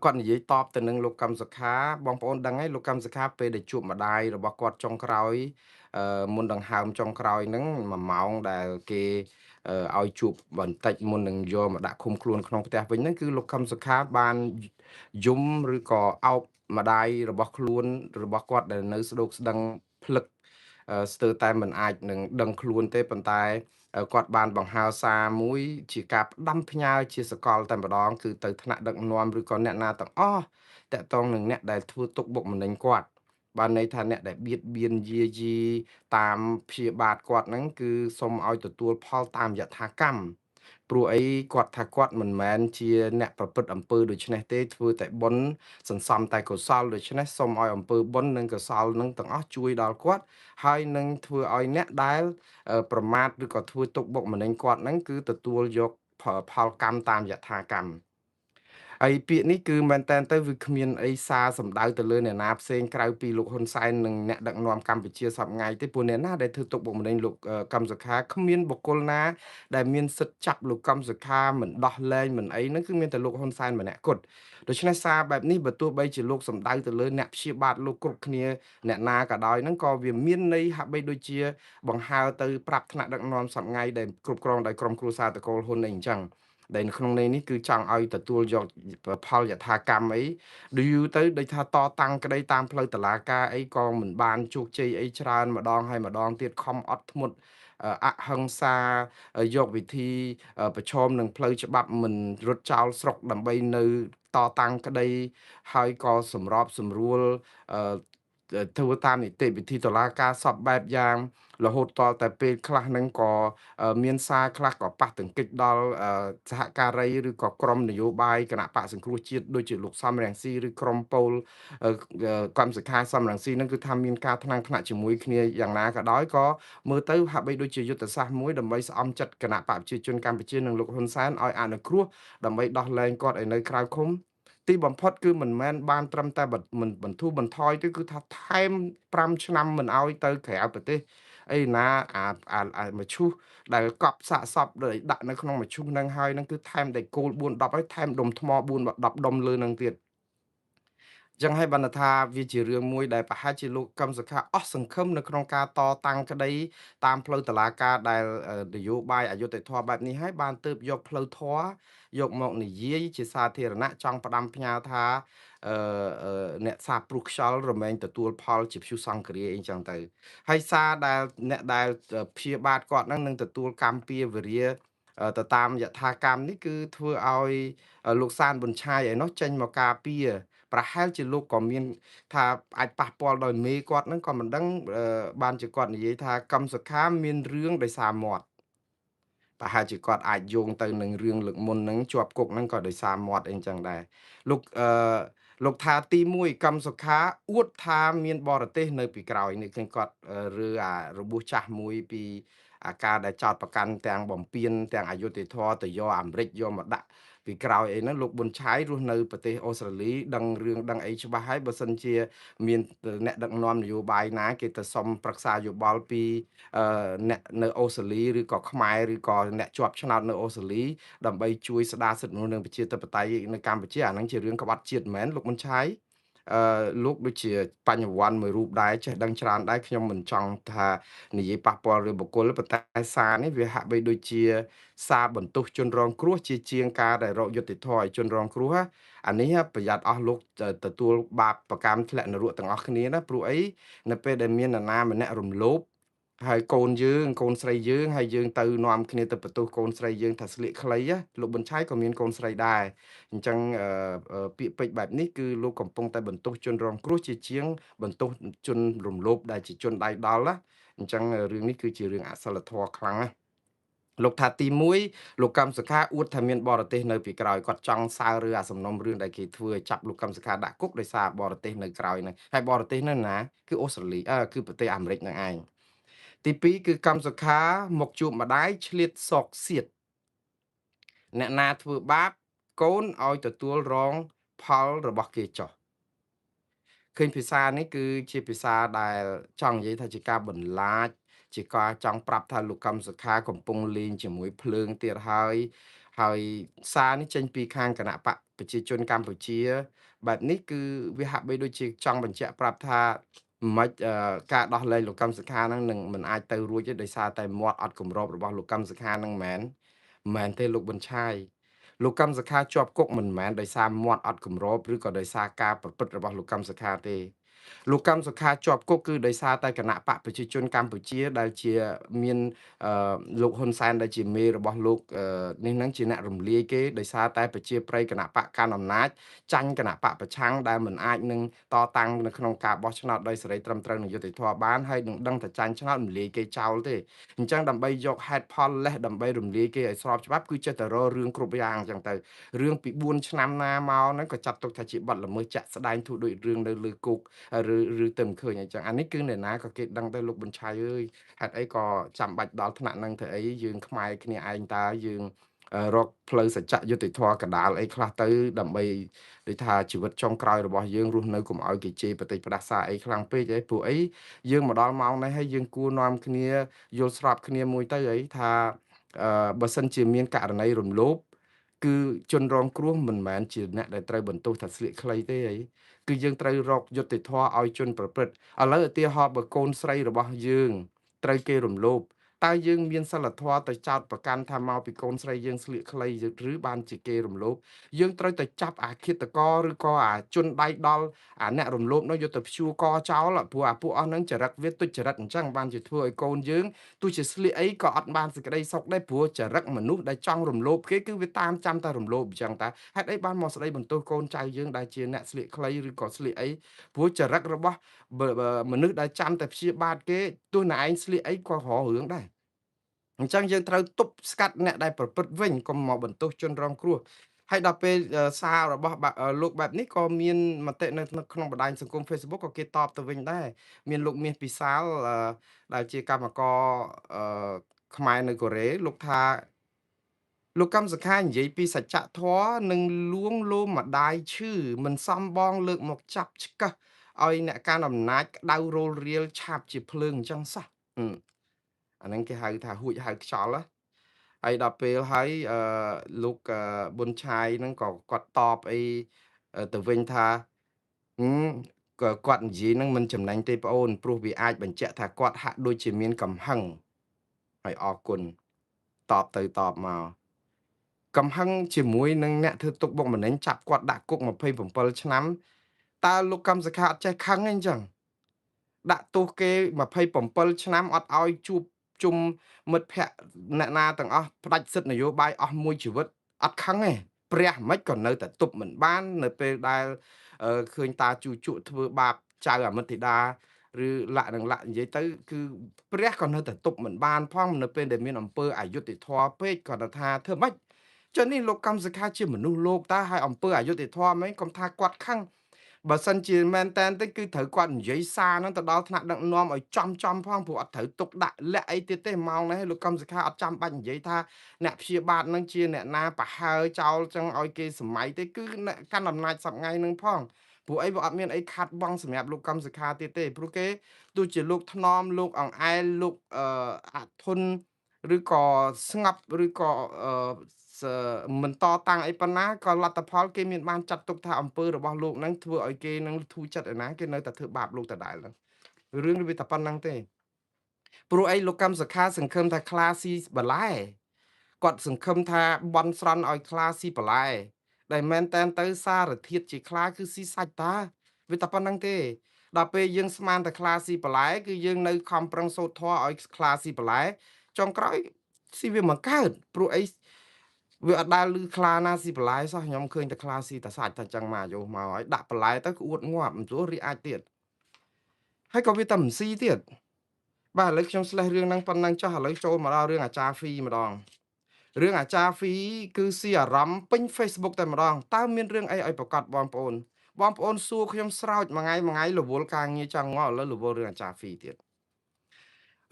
គាត់និយាយតបទៅនឹងលោកកឹមសុខាបងប្អូនដឹងហើយលោកកឹមសុខាពេលដែលជួបម្ដាយរបស់គាត់ចុងក្រោយមុនដង្ហើមចុងក្រោយហ្នឹង1ម៉ោងដែលគេឲ្យជួបបន្តិចមុននឹងយកមកដាក់ឃុំខ្លួនក្នុងផ្ទះវិញហ្នឹងគឺលោកកឹមសុខាបានយំឬក៏អោបម្ដាយរបស់ខ្លួនរបស់គាត់ដែលនៅស្ដោកស្ដឹងភ្លឹកស្ទើរតែមិនអាចនឹងដឹងខ្លួនទេប៉ុន្តែគាត់បានបង្ហើសារមួយជាការផ្ដាំផ្ញើជាសកលតែម្ដងគឺទៅថ្នាក់ដឹកនាំឬក៏អ្នកណាទាំងអស់តាក់ទងនឹងអ្នកដែលធ្វើទុកបុកម្នេញគាត់បានន័យថាអ្នកដែលបៀតបៀនយាយីតាមព្យាបាទគាត់ហ្នឹងគឺសូមឲ្យទទួលផលតាមយថាកម្មព្រោះអីគាត់ថាគាត់មិនមែនជាអ្នកប្រព្រឹត្តអំពើដូច្នេះទេធ្វើតែបុណ្យសន្សំតែកុសលដូច្នេះសូមឲ្យអំពើបុណ្យនិងកុសលនឹងទាំងអស់ជួយដល់គាត់ហើយនឹងធ្វើឲ្យអ្នកដែលប្រមាថឬក៏ធ្វើទុកបុកម្នេញគាត់ហ្នឹងគឺទទួលយកផលកម្មតាមយថាកម្មហើយពាក្យនេះគឺមែនតើទៅវាគ្មានអីសារសម្ដៅទៅលើអ្នកណាផ្សេងក្រៅពីលោកហ៊ុនសែននិងអ្នកដឹកនាំកម្ពុជាសប្ងាយទេព្រោះអ្នកណាដែលធ្វើទុកបុកម្នេញលោកកឹមសុខាគ្មានបុគ្គលណាដែលមានសិទ្ធិចាប់លោកកឹមសុខាមិនដោះលែងមិនអីហ្នឹងគឺមានតែលោកហ៊ុនសែនម្នាក់គត់ដូច្នេះសារបែបនេះបើទោះបីជាលោកសម្ដៅទៅលើអ្នកព្យាបាទលោកគ្រប់គ្នាអ្នកណាក៏ដោយហ្នឹងក៏វាមានន័យហាក់បីដូចជាបង្ហើទៅប្រាប់ថ្នាក់ដឹកនាំសប្ងាយដែលគ្រប់គ្រងដោយក្រុមគ្រួសារតកូលហ៊ុនអីអញ្ចឹងដែលនៅក្នុងន័យនេះគឺចង់ឲ្យទទួលយកផលយថាកម្មអីដូចយូរទៅដូចថាតតាំងក្តីតាមផ្លូវតុលាការអីក៏មិនបានជោគជ័យអីច្រើនម្ដងហើយម្ដងទៀតខំអត់ធ្មត់អហិង្សាយកវិធីប្រឈមនឹងផ្លូវច្បាប់មិនរត់ចោលស្រុកដើម្បីនៅតតាំងក្តីហើយក៏សម្របសម្រួលធ្វើតាមនីតិវិធីតុលាការសពបែបយ៉ាងរហូតតតែពេលខ្លះហ្នឹងក៏មានសារខ្លះក៏ប៉ះទង្គិចដល់សហការីឬក៏ក្រុមនយោបាយគណៈបកសង្គ្រោះជាតិដូចជាលោកសំរងស៊ីឬក្រុមពលកម្មសខាសំរងស៊ីហ្នឹងគឺថាមានការថ្នាំងថ្នាក់ជាមួយគ្នាយ៉ាងណាក៏ដោយក៏មើលទៅហាក់បីដូចជាយុទ្ធសាស្ត្រមួយដើម្បីស្អំចិត្តគណៈបកប្រជាជនកម្ពុជានិងលោកហ៊ុនសែនឲ្យអនុគ្រោះដើម្បីដោះលែងគាត់ឲ្យនៅក្រៅឃុំទីបំផុតគឺមិនមែនបានត្រឹមតែមិនបន្ធូរបន្ថយទេគឺថាថែម5ឆ្នាំមិនឲ្យទៅក្រៅប្រទេសអីណាអាមឈូសដែលកប់សាកសពដែលដាក់នៅក្នុងមឈូសហ្នឹងហើយហ្នឹងគឺថែមតែគោល4 10ហើយថែមដុំថ្ម4 10ដុំលើហ្នឹងទៀតចឹងហើយបានថាវាជារឿងមួយដែលប្រហែលជាលោកកឹមសុខាអស់សង្ឃឹមនៅក្នុងការតតាំងក្តីតាមផ្លូវតុលាការដែលនយោបាយអយុត្តិធម៌បែបនេះហើយបានទើបយកផ្លូវធម៌យកមកនិយាយជាសាធារណៈចង់ផ្ដាំផ្ញើថាអ្នកសាព្រោះខ្យល់រមែងទទួលផលជាព្យុះសង្គ្រាអីចឹងទៅហើយសារដែលអ្នកដែលព្យាបាទគាត់ហ្នឹងនឹងទទួលកម្មពៀវរាទៅតាមយថាកម្មនេះគឺធ្វើឲ្យលោកសានប៊ុនឆាយឯនោះចេញមកការពារប្រហែលជាលោកក៏មានថាអាចប៉ះពាល់ដោយមេគាត់ហ្នឹងក៏មិនដឹងបានជាគាត់និយាយថាកឹមសុខាមានរឿងដោយសារមាត់ប្រហែលជាគាត់អាចយោងទៅនឹងរឿងលើកមុនហ្នឹងជាប់គុកហ្នឹងក៏ដោយសារមាត់អីចឹងដែរលោកលោកថាទី1កឹមសុខាអួតថាមានបរទេសនៅពីក្រោយនេះឃើញគាត់ឬអារបួសចាស់មួយពីអាការដែលចោតប្រកាន់ទាំងបំពេញទាំងអយុត្តិធម៌ទៅយកអាមេរិកយកមកដាក់ពីក្រោយអីហ្នឹងលោកប៊ុនឆៃរស់នៅប្រទេសអូស្ត្រាលីដឹងរឿងដឹងអីច្បាស់ហើយបើសិនជាមានអ្នកដឹកនាំនយោបាយណាគេទៅសុំប្រឹក្សាយោបល់ពីអ្នកនៅអូស្ត្រាលីឬក៏ខ្មែរឬក៏អ្នកជាប់ឆ្នោតនៅអូស្ត្រាលីដើម្បីជួយស្ដារសិទ្ធិមនុស្សនិងប្រជាធិបតេយ្យនៅកម្ពុជាអាហ្នឹងជារឿងក្បត់ជាតិមែនលោកប៊ុនឆៃលោកដូចជាបញ្ញវន្តមួយរូបដែរចេះដឹងច្រើនដែរខ្ញុំមិនចង់ថានិយាយប៉ះពាល់រឿងបុគ្គលប៉ុន្តែសារនេះវាហាក់បីដូចជាសារបន្ទោសជនរងគ្រោះជាជាងការដែលរកយុត្តិធម៌ឲ្យជនរងគ្រោះអានេះប្រយ័ត្នអស់លោកទទួលបាបប្រកម្មធ្លាក់នរកទាំងអស់គ្នាណាព្រោះអីនៅពេលដែលមាននរណាម្នាក់រំលោភហើយកូនយើងកូនស្រីយើងហើយយើងទៅនាំគ្នាទៅបន្ទោសកូនស្រីយើងថាស្លៀកខ្លីលោកប៊ុនឆៃក៏មានកូនស្រីដែរអញ្ចឹងពាក្យពេចន៍បែបនេះគឺលោកកំពុងតែបន្ទោសជនរងគ្រោះជាជាងបន្ទោសជនរំលោភដែលជាជនដៃដល់ណាអញ្ចឹងរឿងនេះគឺជារឿងអសិលធម៌ខ្លាំងណាស់លោកថាទី1លោកកឹមសុខាអួតថាមានបរទេសនៅពីក្រោយគាត់ចង់សើរើអាសំណុំរឿងដែលគេធ្វើឲ្យចាប់លោកកឹមសុខាដាក់គុកដោយសារបរទេសនៅក្រោយហ្នឹងហើយបរទេសហ្នឹងណាគឺអូស្ត្រាលីគឺប្រទេសអាមេរិកហ្នឹងឯងទី2គឺកឹមសុខាមកជួបម្ដាយឆ្លៀតសោកសៀតអ្នកណាធ្វើបាបកូនឲ្យទទួលរងផលរបស់គេចុះឃើញភាសានេះគឺជាភាសាដែលចង់និយាយថាជាការបន្លាចជាការចង់ប្រាប់ថាលោកកឹមសុខាកំពុងលេងជាមួយភ្លើងទៀតហើយហើយសារនេះចេញពីខាងគណៈបក ប្រជាជនកម្ពុជាបែបនេះគឺវាហាក់បីដូចជាចង់បញ្ជាក់ប្រាប់ថាមិនការដោះលែងលោកកឹមសុខាហ្នឹងនឹងមិនអាចទៅរួចទេដោយសារតែមាត់អត់គម្របរបស់លោកកឹមសុខាហ្នឹងមែនមិនទេលោកប៊ុនឆាយលោកកឹមសុខាជាប់គុកមិនមែនដោយសារមាត់អត់គម្របឬក៏ដោយសារការប្រព្រឹត្តរបស់លោកកឹមសុខាទេលោកកឹមសុខាជាប់គុកគឺដោយសារតែគណៈបកប្រជាជនកម្ពុជាដែលជាមានលោកហ៊ុនសែនដែលជាមេរបស់លោកនេះនឹងជាអ្នករំលាយគេដោយសារតែប្រជាប្រិយគណៈបកកាន់អំណាចចាញ់គណៈបកប្រឆាំងដែលមិនអាចនឹងតតាំងនៅក្នុងការបោះឆ្នោតដោយសេរីត្រឹមត្រូវនិងយុត្តិធម៌បានហើយនឹងដឹងតែចាញ់ឆ្នោតរំលាយគេចោលទេអញ្ចឹងដើម្បីយកហេតុផលលេសដើម្បីរំលាយគេឲ្យស្របច្បាប់គឺចេះតែរករឿងគ្រប់យ៉ាងអញ្ចឹងទៅរឿងពី4ឆ្នាំណាមកហ្នឹងក៏ចាត់ទុកថាជាបទល្មើសជាក់ស្ដែងធ្វើដូចរឿងនៅលើគុកឬទៅមិនឃើញអញ្ចឹងអានេះគឺអ្នកណាក៏គេដឹងទៅលោកប៊ុនឆៃអើយហេតុអីក៏ចាំបាច់ដល់ថ្នាក់ហ្នឹងធ្វើអីយើងខ្មែរគ្នាឯងតើយើងរកផ្លូវសច្ចៈយុត្តិធម៌កដាលអីខ្លះទៅដើម្បីដូចថាជីវិតចុងក្រោយរបស់យើងរស់នៅកុំឲ្យគេជេរបតិចផ្ដាសាអីខ្លាំងពេកអីព្រោះអីយើងមកដល់ម៉ោងនេះហើយយើងគួរនាំគ្នាយល់ស្របគ្នាមួយទៅអីថាបើសិនជាមានករណីរំលោភគឺជនរងគ្រោះមិនមែនជាអ្នកដែលត្រូវបន្ទោសថាស្លៀកខ្លីទេអីគឺយើងត្រូវរកយុត្តិធម៌ឲ្យជនប្រព្រឹត្តឥឡូវឧទាហរណ៍បើកូនស្រីរបស់យើងត្រូវគេរំលោភតើយើងមានសិលធម៌ទៅចោតប្រកាន់ថាមកពីកូនស្រីយើងស្លៀកខ្លីឬបានជាគេរំលោភយើងត្រូវតែចាប់អាឃាតករឬក៏អាជនដៃដល់អាអ្នករំលោភនោះយកទៅព្យួរកចោលព្រោះអាពួកអស់ហ្នឹងចរិតវាទុច្ចរិតអញ្ចឹងបានជាធ្វើឲ្យកូនយើងទោះជាស្លៀកអីក៏អត់បានសេចក្តីសុខដែរព្រោះចរិតមនុស្សដែលចង់រំលោភគេគឺវាតាមចាំតែរំលោភអញ្ចឹងតាហេតុអីបានមកស្ដីបន្ទោសកូនចៅយើងដែលជាអ្នកស្លៀកខ្លីឬក៏ស្លៀកអីព្រោះចរិតរបស់មនុស្សដែលចាំតែព្យាបាទគេទោះណែឯងស្លៀកអីក៏រករឿងដែរអញ្ចឹងយើងត្រូវទប់ស្កាត់អ្នកដែលប្រព្រឹត្តវិញកុំមកបន្ទោសជនរងគ្រោះហើយដល់ពេលសាររបស់លោកបែបនេះក៏មានមតិនៅក្នុងបណ្ដាញសង្គម Facebook ក៏គេតបទៅវិញដែរមានលោកមាសពិសាលដែលជាកម្មករខ្មែរនៅកូរ៉េលោកថាលោកកឹមសុខានិយាយពីសច្ចធម៌និងលួងលោមម្ដាយឈឺមិនសមបងលើកមកចាប់ឆ្កឹះឲ្យអ្នកកាន់អំណាចក្តៅរោលរៀលឆាបជាភ្លើងអញ្ចឹងសោះអាហ្នឹងគេហៅថាហួចហៅខ្យល់ណាហើយដល់ពេលហើយលោកប៊ុនឆាយហ្នឹងក៏គាត់តបអីទៅវិញថាគាត់និយាយហ្នឹងមិនចំណេញទេប្អូនព្រោះវាអាចបញ្ជាក់ថាគាត់ហាក់ដូចជាមានកំហឹងហើយអរគុណតបទៅតបមកកំហឹងជាមួយនឹងអ្នកធ្វើទុកបុកម្នេញចាប់គាត់ដាក់គុក27ឆ្នាំតើលោកកឹមសុខាអត់ចេះខឹងទេអញ្ចឹងដាក់ទោសគេ27ឆ្នាំអត់ឲ្យជួបជុំមិត្តភ័ក្តិអ្នកណាទាំងអស់ផ្ដាច់សិទ្ធិនយោបាយអស់មួយជីវិតអត់ខឹងទេព្រះមិនក៏នៅតែទប់មិនបាននៅពេលដែលឃើញតាជូជក់ធ្វើបាបចៅអមិត្តធីតាឬលក្ខនឹងលក្ខនិយាយទៅគឺព្រះក៏នៅតែទប់មិនបានផងនៅពេលដែលមានអំពើអយុត្តិធម៌ពេកក៏ថាធ្វើម៉េចចុះនេះលោកកឹមសុខាជាមនុស្សលោកតាហើយអំពើអយុត្តិធម៌ហ្មងកុំថាគាត់ខឹងបើសិនជាមែនតែនទៅគឺត្រូវគាត់និយាយសារហ្នឹងទៅដល់ថ្នាក់ដឹកនាំឲ្យចំចំផងព្រោះអត់ត្រូវទុកដាក់លាក់អីទៀតទេម៉ោងនេះលោកកឹមសុខាអត់ចាំបាច់និយាយថាអ្នកព្យាបាទហ្នឹងជាអ្នកណាប្រហើចោលចឹងឲ្យគេសម័យទេគឺអ្នកកាន់អំណាចសប្ងៃហ្នឹងផងព្រោះអីវាអត់មានអីខាត់បងសម្រាប់លោកកឹមសុខាទៀតទេព្រោះគេទោះជាលោកថ្នមលោកអង្អែលលោកអធុនឬក៏ស្ងប់ឬក៏មិនតតាំងអីប៉ុណ្ណាក៏លទ្ធផលគេមានបានចាត់ទុកថាអំពើរបស់លោកហ្នឹងធ្វើឲ្យគេនឹងធូរចិត្តឯណាគេនៅតែធ្វើបាបលោកដដែលហ្នឹងរឿងវាតែប៉ុណ្្នឹងទេព្រោះអីលោកកឹមសុខាសង្ឃឹមថាខ្លាស៊ីបន្លែគាត់សង្ឃឹមថាបន់ស្រន់ឲ្យខ្លាស៊ីបន្លែដែលមែនតែនទៅសារធាតុជាខ្លាគឺស៊ីសាច់តាវាតែប៉ុណ្្នឹងទេដល់ពេលយើងស្មានតែខ្លាស៊ីបន្លែគឺយើងនៅខំប្រឹងសូត្រធម៌ឲ្យខ្លាស៊ីបន្លែចុងក្រោយស៊ីវាមិនកើតព្រោះអីវាអត់ដែលលឺខ្លាណាស៊ីបន្លែសោះខ្ញុំឃើញតែខ្លាស៊ីតែសាច់តែចឹងមកយោមកហើយដាក់បន្លែទៅគឺអួតងាប់មិនស្រួលរីអាចទៀតហើយក៏វាតែមិនស៊ីទៀតបាទឥឡូវខ្ញុំស្លេះរឿងហ្នឹងប៉ុណ្ណឹងចុះឥឡូវចូលមកដល់រឿងអាចារ្យហ្វីម្ដងរឿងអាចារ្យហ្វីគឺស៊ីអារម្មណ៍ពេញ Facebook តែម្ដងតើមានរឿងអីឲ្យប្រកាសបងប្អូនបងប្អូនសួរខ្ញុំស្រោចមួយថ្ងៃមួយថ្ងៃរវល់ការងារចង់ងល់ឥឡូវរវល់រឿងអាចារ្យហ្វីទៀត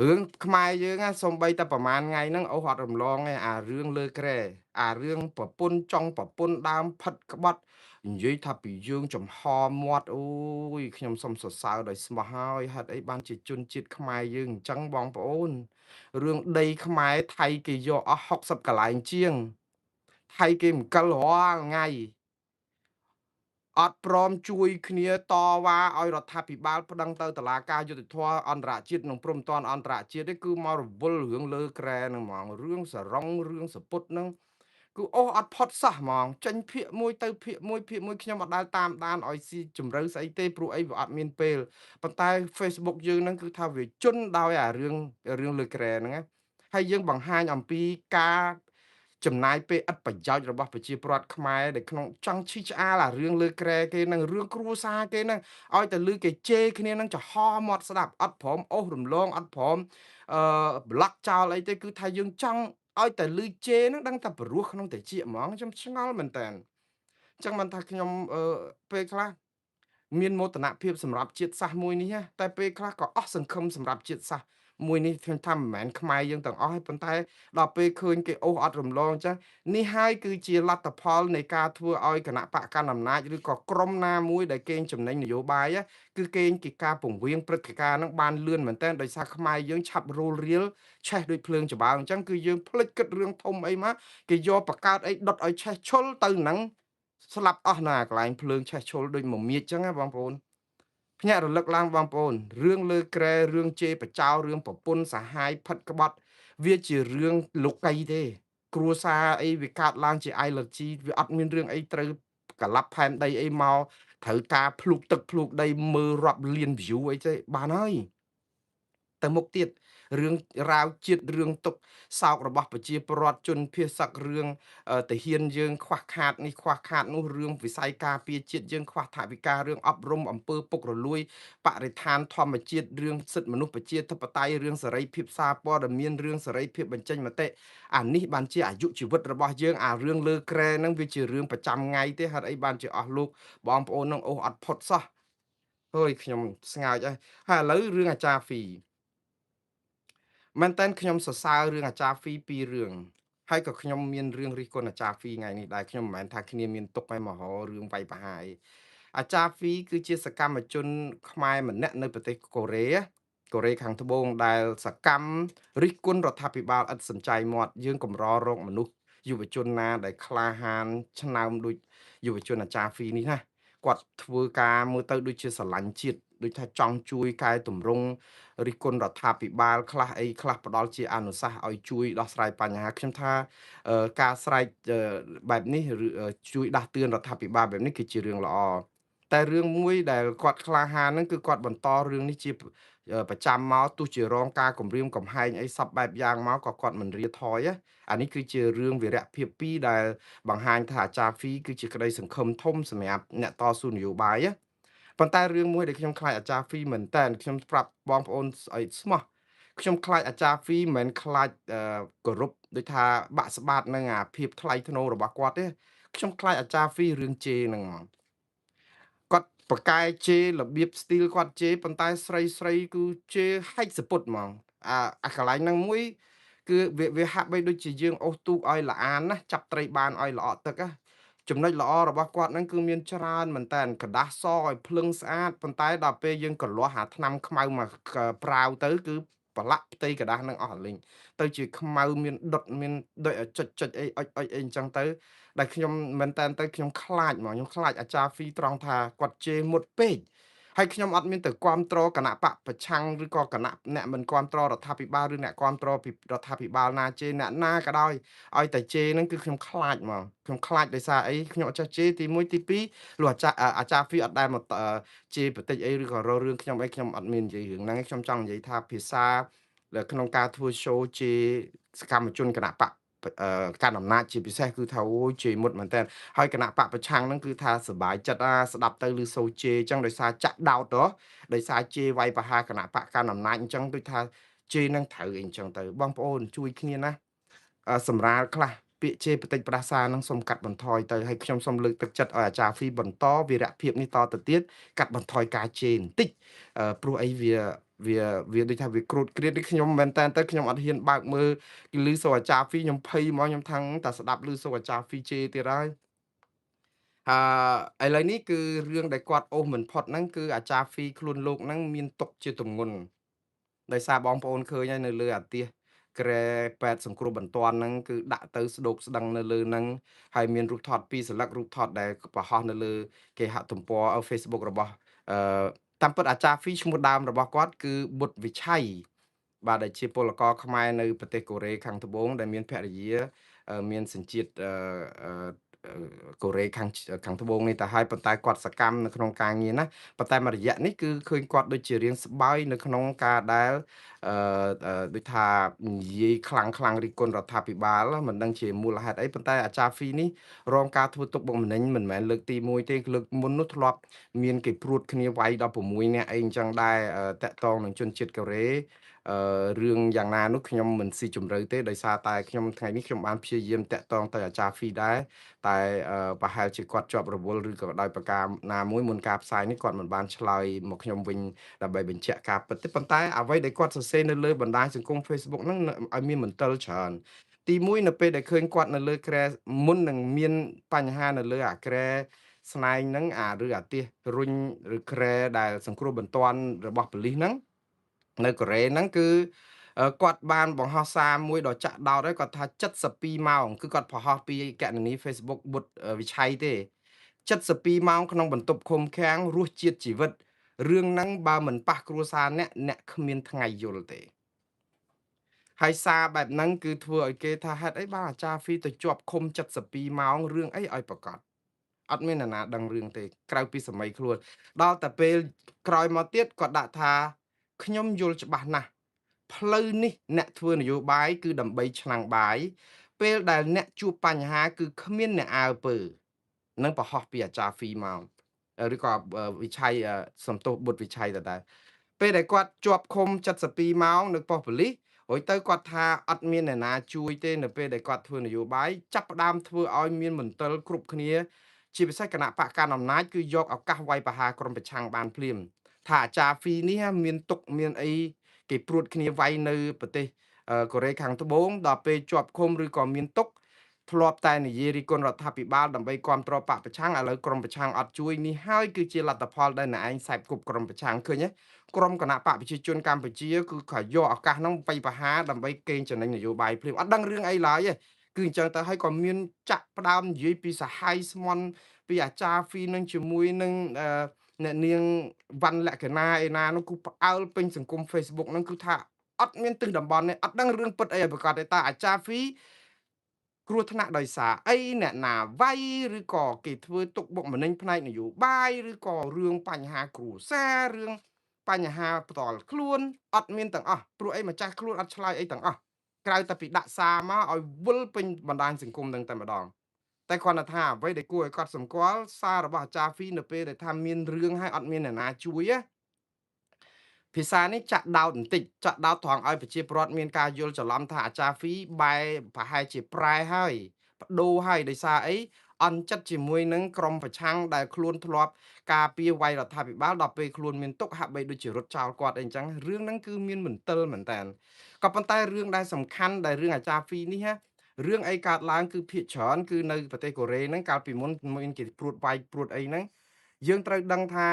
រឿងខ្មែរយើងណាសំបីតែប្រហែលថ្ងៃហ្នឹងអូសអត់រំលងទេអារឿងលើក្រែអារឿងប្រពន្ធចង់ប្រពន្ធដើមផិតក្បត់និយាយថាពីយើងចំហមាត់អូយខ្ញុំសុំសរសើរដោយស្មោះហើយហេតុអីបានជាជនជាតិខ្មែរយើងអញ្ចឹងបងប្អូនរឿងដីខ្មែរថៃគេយកអស់60កន្លែងជាងថៃគេមកកិលរាល់ថ្ងៃ អត់ព្រមជួយគ្នាតវ៉ាឲ្យរដ្ឋាភិបាលប្តឹងទៅតុលាការយុត្តិធម៌អន្តរជាតិនិងព្រំប្រទានអន្តរជាតិទេគឺមករវល់រឿងលើក្រែហ្នឹងហ្មងរឿងសរងរឿងសពុតហ្នឹងគឺអូសអត់ផុតសោះហ្មងចេញភាកមួយទៅភាកមួយភាកមួយខ្ញុំអត់ដែលតាមដានឲ្យស៊ីជម្រៅស្អីទេព្រោះអីវាអត់មានពេលប៉ុន្តែ Facebook យើងហ្នឹងគឺថាវាជន់ដោយអារឿងលើក្រែហ្នឹងណាហើយយើងបង្ហាញអំពីការចំណាយពេលឥតប្រយោជន៍របស់ប្រជាពលរដ្ឋខ្មែរដែលក្នុងចង់ឈឺឆ្អាលអារឿងលើក្រែគេនឹងរឿងគ្រួសារគេនឹងឲ្យតែលឺគេជេរគ្នានឹងចំហមាត់ស្ដាប់អត់ព្រមអូសរំលងអត់ព្រមអឺប្លុកចោលអីទេគឺថាយើងចង់ឲ្យតែលឺជេរនឹងដឹងតែព្រោះក្នុងតិចហ្មងខ្ញុំឆ្ងល់មែនតើអញ្ចឹងមិនថាខ្ញុំពេលខ្លះមានមោទនភាពសម្រាប់ជាតិសាសន៍មួយនេះតែពេលខ្លះក៏អស់សង្ឃឹមសម្រាប់ជាតិសាសន៍មួយនេះខ្ញុំថាមិនមែនខ្មែរយើងទាំងអស់ទេប៉ុន្តែដល់ពេលឃើញគេអូសអត់រំលងអញ្ចឹងនេះហើយគឺជាលទ្ធផលនៃការធ្វើឲ្យគណៈបកកណ្ដាលអំណាចឬក៏ក្រុមណាមួយដែលកេងចំណេញនយោបាយគឺកេងគេការពង្វៀងព្រឹត្តិការណ៍ហ្នឹងបានលឿនមែនតើដោយសារខ្មែរយើងឆាប់រੂលរៀលឆេះដូចភ្លើងច្បើងអញ្ចឹងគឺយើងភ្លេចគិតរឿងធំអីមកគេយកបកើតអីដុតឲ្យឆេះឈុលទៅហ្នឹងស្លាប់អស់ណាកន្លែងភ្លើងឆេះឈុលដូចមមៀចអញ្ចឹងណាបងប្អូនភ្ញាក់រលឹកឡើងបងប្អូនរឿងលើក្រែរឿងជេរបចោរឿងប្រពន្ធសហាយផិតក្បត់វាជារឿងលោកីទេគ្រួសារអីវាកើតឡើងជា allergy វាអត់មានរឿងអីត្រូវកលាប់ផែនដីអីមកត្រូវការភ្លូកទឹកភ្លូកដីមើលរាប់លាន view អីទេបានហើយទៅមុខទៀតរឿងរាវជាតិរឿងទុកសោករបស់ប្រជាពលរដ្ឋជនភៀសសឹករឿងទាហានយើងខ្វះខាតនេះខ្វះខាតនោះរឿងវិស័យការពារជាតិយើងខ្វះថវិការឿងអប់រំអំពើពុករលួយបរិស្ថានធម្មជាតិរឿងសិទ្ធិមនុស្សប្រជាធិបតេយ្យរឿងសេរីភាពសារព័ត៌មានរឿងសេរីភាពបញ្ចេញមតិអានេះបានជាអាយុជីវិតរបស់យើងអារឿងលើក្រែហ្នឹងវាជារឿងប្រចាំថ្ងៃទេហេតុអីបានជាអស់លោកបងប្អូននឹងអូសអត់ផុតសោះហើយខ្ញុំស្ងើចហើយឥឡូវរឿងអាចារ្យហ្វីមែនតើខ្ញុំសរសើររឿងអាចារ្យហ្វីពីររឿងហើយក៏ខ្ញុំមានរឿងរិះគន់អាចារ្យហ្វីថ្ងៃនេះដែរខ្ញុំមិនមែនថាគ្នាមានទុកឲ្យមករករឿងវាយប្រហារអាចារ្យហ្វីគឺជាសកម្មជនខ្មែរម្នាក់នៅប្រទេសកូរ៉េខាងត្បូងដែលសកម្មរិះគន់រដ្ឋាភិបាលឥតសំចៃមាត់យើងកម្ររកមនុស្សយុវជនណាដែលក្លាហានឆ្នើមដូចយុវជនអាចារ្យហ្វីនេះណាគាត់ធ្វើការមើលទៅដូចជាស្រឡាញ់ជាតិដូចថាចង់ជួយកែតម្រង់រិះគន់រដ្ឋាភិបាលខ្លះអីខ្លះផ្ដល់ជាអនុសាសន៍ឲ្យជួយដោះស្រាយបញ្ហាខ្ញុំថាការស្រែកបែបនេះឬជួយដាស់តឿនរដ្ឋាភិបាលបែបនេះគឺជារឿងល្អតែរឿងមួយដែលគាត់ក្លាហានហ្នឹងគឺគាត់បន្តរឿងនេះជាប្រចាំមកទោះជារងការគំរាមកំហែងអីសពបែបយ៉ាងមកក៏គាត់មិនរាថយអានេះគឺជារឿងវីរភាពពីរដែលបង្ហាញថាអាចារ្យហ្វីគឺជាក្តីសង្ឃឹមធំសម្រាប់អ្នកតស៊ូនយោបាយប៉ុន្តែរឿងមួយដែលខ្ញុំខ្លាចអាចារ្យហ្វីមែនតើខ្ញុំប្រាប់បងប្អូនឲ្យស្មោះខ្ញុំខ្លាចអាចារ្យហ្វីមិនមែនខ្លាចគោរពដូចថាបាក់ស្បាតនឹងអាភាពថ្លៃថ្នូររបស់គាត់ទេខ្ញុំខ្លាចអាចារ្យហ្វីរឿងជេរហ្នឹងហ្មងគាត់ប្រកែជេររបៀបស្ទីលគាត់ជេរប៉ុន្តែស្រីស្រីគឺជេរហែកសពុតហ្មងអាកន្លែងហ្នឹងមួយគឺវាហាក់បីដូចជាយើងអូសទូកឲ្យល្អអានណាចាប់ត្រីបានឲ្យល្អក់ទឹកណាចំណុចល្អរបស់គាត់ហ្នឹងគឺមានច្រើនមែនតើกระดาษសឲ្យភ្លឹងស្អាតប៉ុន្តែដល់ពេលយើងកលាស់អាថ្នាំខ្មៅមកប្រាវទៅគឺប្រឡាក់ផ្ទៃกระดาษហ្នឹងអស់រលីងទៅជាខ្មៅមានដុតមានដូចចុចចុចអីអុចអុចអីអញ្ចឹងទៅដែលខ្ញុំមែនតើទៅខ្ញុំខ្លាចហ្មងខ្ញុំខ្លាចអាចារ្យហ្វីត្រង់ថាគាត់ជេរមុតពេកហើយខ្ញុំអត់មានទៅគាំទ្រគណៈបកប្រឆាំងឬក៏គណៈអ្នកមិនគាំទ្ររដ្ឋាភិបាលឬអ្នកគាំទ្រពីរដ្ឋាភិបាលណាជេរអ្នកណាក៏ដោយឲ្យតែជេរហ្នឹងគឺខ្ញុំខ្លាចហ្មងខ្ញុំខ្លាចដោយសារអីខ្ញុំអត់ចេះជេរទី1ទី2លោកអាចារ្យហ្វីអត់ដែលមកជេរបតិចអីឬក៏រករឿងខ្ញុំអីខ្ញុំអត់មាននិយាយរឿងហ្នឹងខ្ញុំចង់និយាយថាភាសាក្នុងការធ្វើ show ជេរសកម្មជនគណៈបកកាន់អំណាចជាពិសេសគឺថាអូយជេរមុតមែនតើហើយគណៈបកប្រឆាំងហ្នឹងគឺថាសบายចិត្តអាស្ដាប់ទៅឮសូរជេរអញ្ចឹងដោយសារចាក់ដោតហ៎ដោយសារជេរវាយប្រហារគណៈបកកាន់អំណាចអញ្ចឹងដូចថាជេរនឹងត្រូវអីអញ្ចឹងទៅបងប្អូនជួយគ្នាណាសម្រាលខ្លះពាក្យជេរបតិចផ្ដាសានឹងសូមកាត់បន្ថយទៅហើយខ្ញុំសូមលើកទឹកចិត្តឲ្យអាចារ្យហ្វីបន្តវីរភាពនេះតទៅទៀតកាត់បន្ថយការជេរបន្តិចព្រោះអីវាដូចថាវាគ្រូតគ្រៀតនេះខ្ញុំមែនតើទៅខ្ញុំអត់ហ៊ានបើកមើលឮសូរអាចារ្យហ្វីខ្ញុំភ័យហ្មងខ្ញុំថាំងតែស្ដាប់ឮសូរអាចារ្យហ្វីជេរទៀតហើយឥឡូវនេះគឺរឿងដែលគាត់អូសមិនផុតហ្នឹងគឺអាចារ្យហ្វីខ្លួនលោកហ្នឹងមានទុកជាទម្ងន់ដោយសារបងប្អូនឃើញហើយនៅលើអាទិស ក្រែពេទ្យសង្គ្រោះបន្ទាន់ហ្នឹងគឺដាក់ទៅស្ដោកស្ដឹងនៅលើហ្នឹងហើយមានរូបថតពីរសន្លឹករូបថតដែលបង្ហោះនៅលើគេហទំព័រ Facebook របស់អឺតាមពិតអាចារ្យហ្វីឈ្មោះដើមរបស់គាត់គឺបុត្រវិឆ័យបាទដែលជាពលករខ្មែរនៅប្រទេសកូរ៉េខាងត្បូងដែលមានភរិយាមានសញ្ជាតិកូរ៉េខាងត្បូងនេះទៅហើយប៉ុន្តែគាត់សកម្មនៅក្នុងការងារណាប៉ុន្តែមួយរយៈនេះគឺឃើញគាត់ដូចជារៀងស្បើយនៅក្នុងការដែលអឺដូចថានិយាយខ្លាំងខ្លាំងរិះគន់រដ្ឋាភិបាលមិនដឹងជាមូលហេតុអីប៉ុន្តែអាចារ្យហ្វីនេះរងការធ្វើទុកបុកម្នេញមិនមែនលើកទី1ទេលើកមុននោះធ្លាប់មានគេព្រួតគ្នាវាយ16នាក់អីអញ្ចឹងដែរតាក់ទងនឹងជនជាតិកូរ៉េរឿងយ៉ាងណានោះខ្ញុំមិនស៊ីជម្រៅទេដោយសារតែខ្ញុំថ្ងៃនេះខ្ញុំបានព្យាយាមតាក់ទងទៅអាចារ្យហ្វីដែរតែប្រហែលជាគាត់ជាប់រវល់ឬក៏ដោយប្រការណាមួយមុនការផ្សាយនេះគាត់មិនបានឆ្លើយមកខ្ញុំវិញដើម្បីបញ្ជាក់ការពិតទេប៉ុន្តែអ្វីដែលគាត់សរសេរនៅលើបណ្ដាញសង្គម Facebook ហ្នឹងឲ្យមានមន្ទិលច្រើនទី1នៅពេលដែលឃើញគាត់នៅលើក្រែមុននឹងមានបញ្ហានៅលើអាក្រែស្នែងហ្នឹងអាឬអាទិសរុញឬក្រែដែលសង្គ្រោះបន្ទាន់របស់ប៉ូលីសហ្នឹងនៅកូរ៉េហ្នឹងគឺគាត់បានបង្ហោះសារមួយដ៏ចាក់ដោតហើយគាត់ថា72ម៉ោងគឺគាត់បង្ហោះពីកណនី Facebook បុត្រវិឆ័យទេ72ម៉ោងក្នុងបន្ទប់ឃុំឃាំងរសជាតិជីវិតរឿងហ្នឹងបើមិនប៉ះគ្រួសារអ្នកគ្មានថ្ងៃយល់ទេហើយសារបែបហ្នឹងគឺធ្វើឲ្យគេថាហេតុអីបានអាចារ្យហ្វីទៅជាប់ឃុំ72ម៉ោងរឿងអីឲ្យប្រកាសអត់មានអ្នកណាដឹងរឿងទេក្រៅពីសម័យខ្លួនដល់តែពេលក្រោយមកទៀតគាត់ដាក់ថាខ្ញុំយល់ច្បាស់ណាស់ផ្លូវនេះអ្នកធ្វើនយោបាយគឺដើម្បីឆ្នាំងបាយពេលដែលអ្នកជួបបញ្ហាគឺគ្មានអ្នកអើពើនឹងបង្ហោះពីអាចារ្យហ្វីមកឬក៏វិឆ័យសំទោសបុត្រវិឆ័យដដែលពេលដែលគាត់ជាប់ឃុំ72ម៉ោងនៅប៉ុស្តិ៍ប៉ូលីសរួចទៅគាត់ថាអត់មានអ្នកណាជួយទេនៅពេលដែលគាត់ធ្វើនយោបាយចាប់ផ្ដើមធ្វើឲ្យមានមន្ទិលគ្រប់គ្នាជាពិសេសគណៈបកកណ្ដាលអំណាចគឺយកឱកាសវាយប្រហារក្រុមប្រឆាំងបានភ្លាមថាអាចារ្យហ្វីនេះមានទុកមានអីគេព្រួតគ្នាវាយនៅប្រទេសកូរ៉េខាងត្បូងដល់ពេលជាប់ឃុំឬក៏មានទុកធ្លាប់តែនិយាយរិះគន់រដ្ឋាភិបាលដើម្បីគ្រប់គ្រងបកប្រឆាំងឥឡូវក្រុមប្រឆាំងអត់ជួយនេះហើយគឺជាលទ្ធផលដែលអ្នកឯងសែបគប់ក្រុមប្រឆាំងឃើញទេក្រុមគណៈបកប្រជាជនកម្ពុជាគឺក៏យកឱកាសហ្នឹងវាយប្រហារដើម្បីកេងចំណេញនយោបាយភ្លាមអត់ដឹងរឿងអីឡើយទេគឺអញ្ចឹងទៅហើយក៏មានចាក់ផ្ដើមនិយាយពីសហាយស្មន់ពីអាចារ្យហ្វីនឹងជាមួយនឹងអ្នកនាងវ៉ាន់លក្ខណាឯណានោះគឺផ្អើលពេញសង្គម Facebook ហ្នឹងគឺថាអត់មានទិសតំបន់ទេអត់ដឹងរឿងពិតអីឲ្យប្រកាសទេតើអាចារ្យហ្វីគ្រោះថ្នាក់ដោយសារអីអ្នកណាវាយឬក៏គេធ្វើទុកបុកម្នេញផ្នែកនយោបាយឬក៏រឿងបញ្ហាគ្រួសាររឿងបញ្ហាផ្ទាល់ខ្លួនអត់មានទាំងអស់ព្រោះអីម្ចាស់ខ្លួនអត់ឆ្លើយអីទាំងអស់ក្រៅតែពីដាក់សារមកឲ្យវិលពេញបណ្ដាញសង្គមនឹងតែម្ដងតែគ្រាន់តែថាអ្វីដែលគួរឲ្យកត់សម្គាល់សាររបស់អាចារ្យហ្វីនៅពេលដែលថាមានរឿងហើយអត់មានអ្នកណាជួយណាភាសានេះចាក់ដោតបន្តិចចាក់ដោតត្រង់ឲ្យប្រជាពលរដ្ឋមានការយល់ច្រឡំថាអាចារ្យហ្វីបែប្រហែលជាប្រែហើយបដូរហើយដោយសារអីអន់ចិត្តជាមួយនឹងក្រុមប្រឆាំងដែលខ្លួនធ្លាប់ការពារវាយរដ្ឋាភិបាលដល់ពេលខ្លួនមានទុកហាក់បីដូចជារត់ចោលគាត់អីអញ្ចឹងរឿងហ្នឹងគឺមានមន្ទិលមែនតើក៏ប៉ុន្តែរឿងដែលសំខាន់ដែលរឿងអាចារ្យហ្វីនេះណារឿងអីកើតឡើងគឺភាគច្រើនគឺនៅប្រទេសកូរ៉េហ្នឹងកាលពីមុនមានគេព្រួតវាយព្រួតអីហ្នឹងយើងត្រូវដឹងថា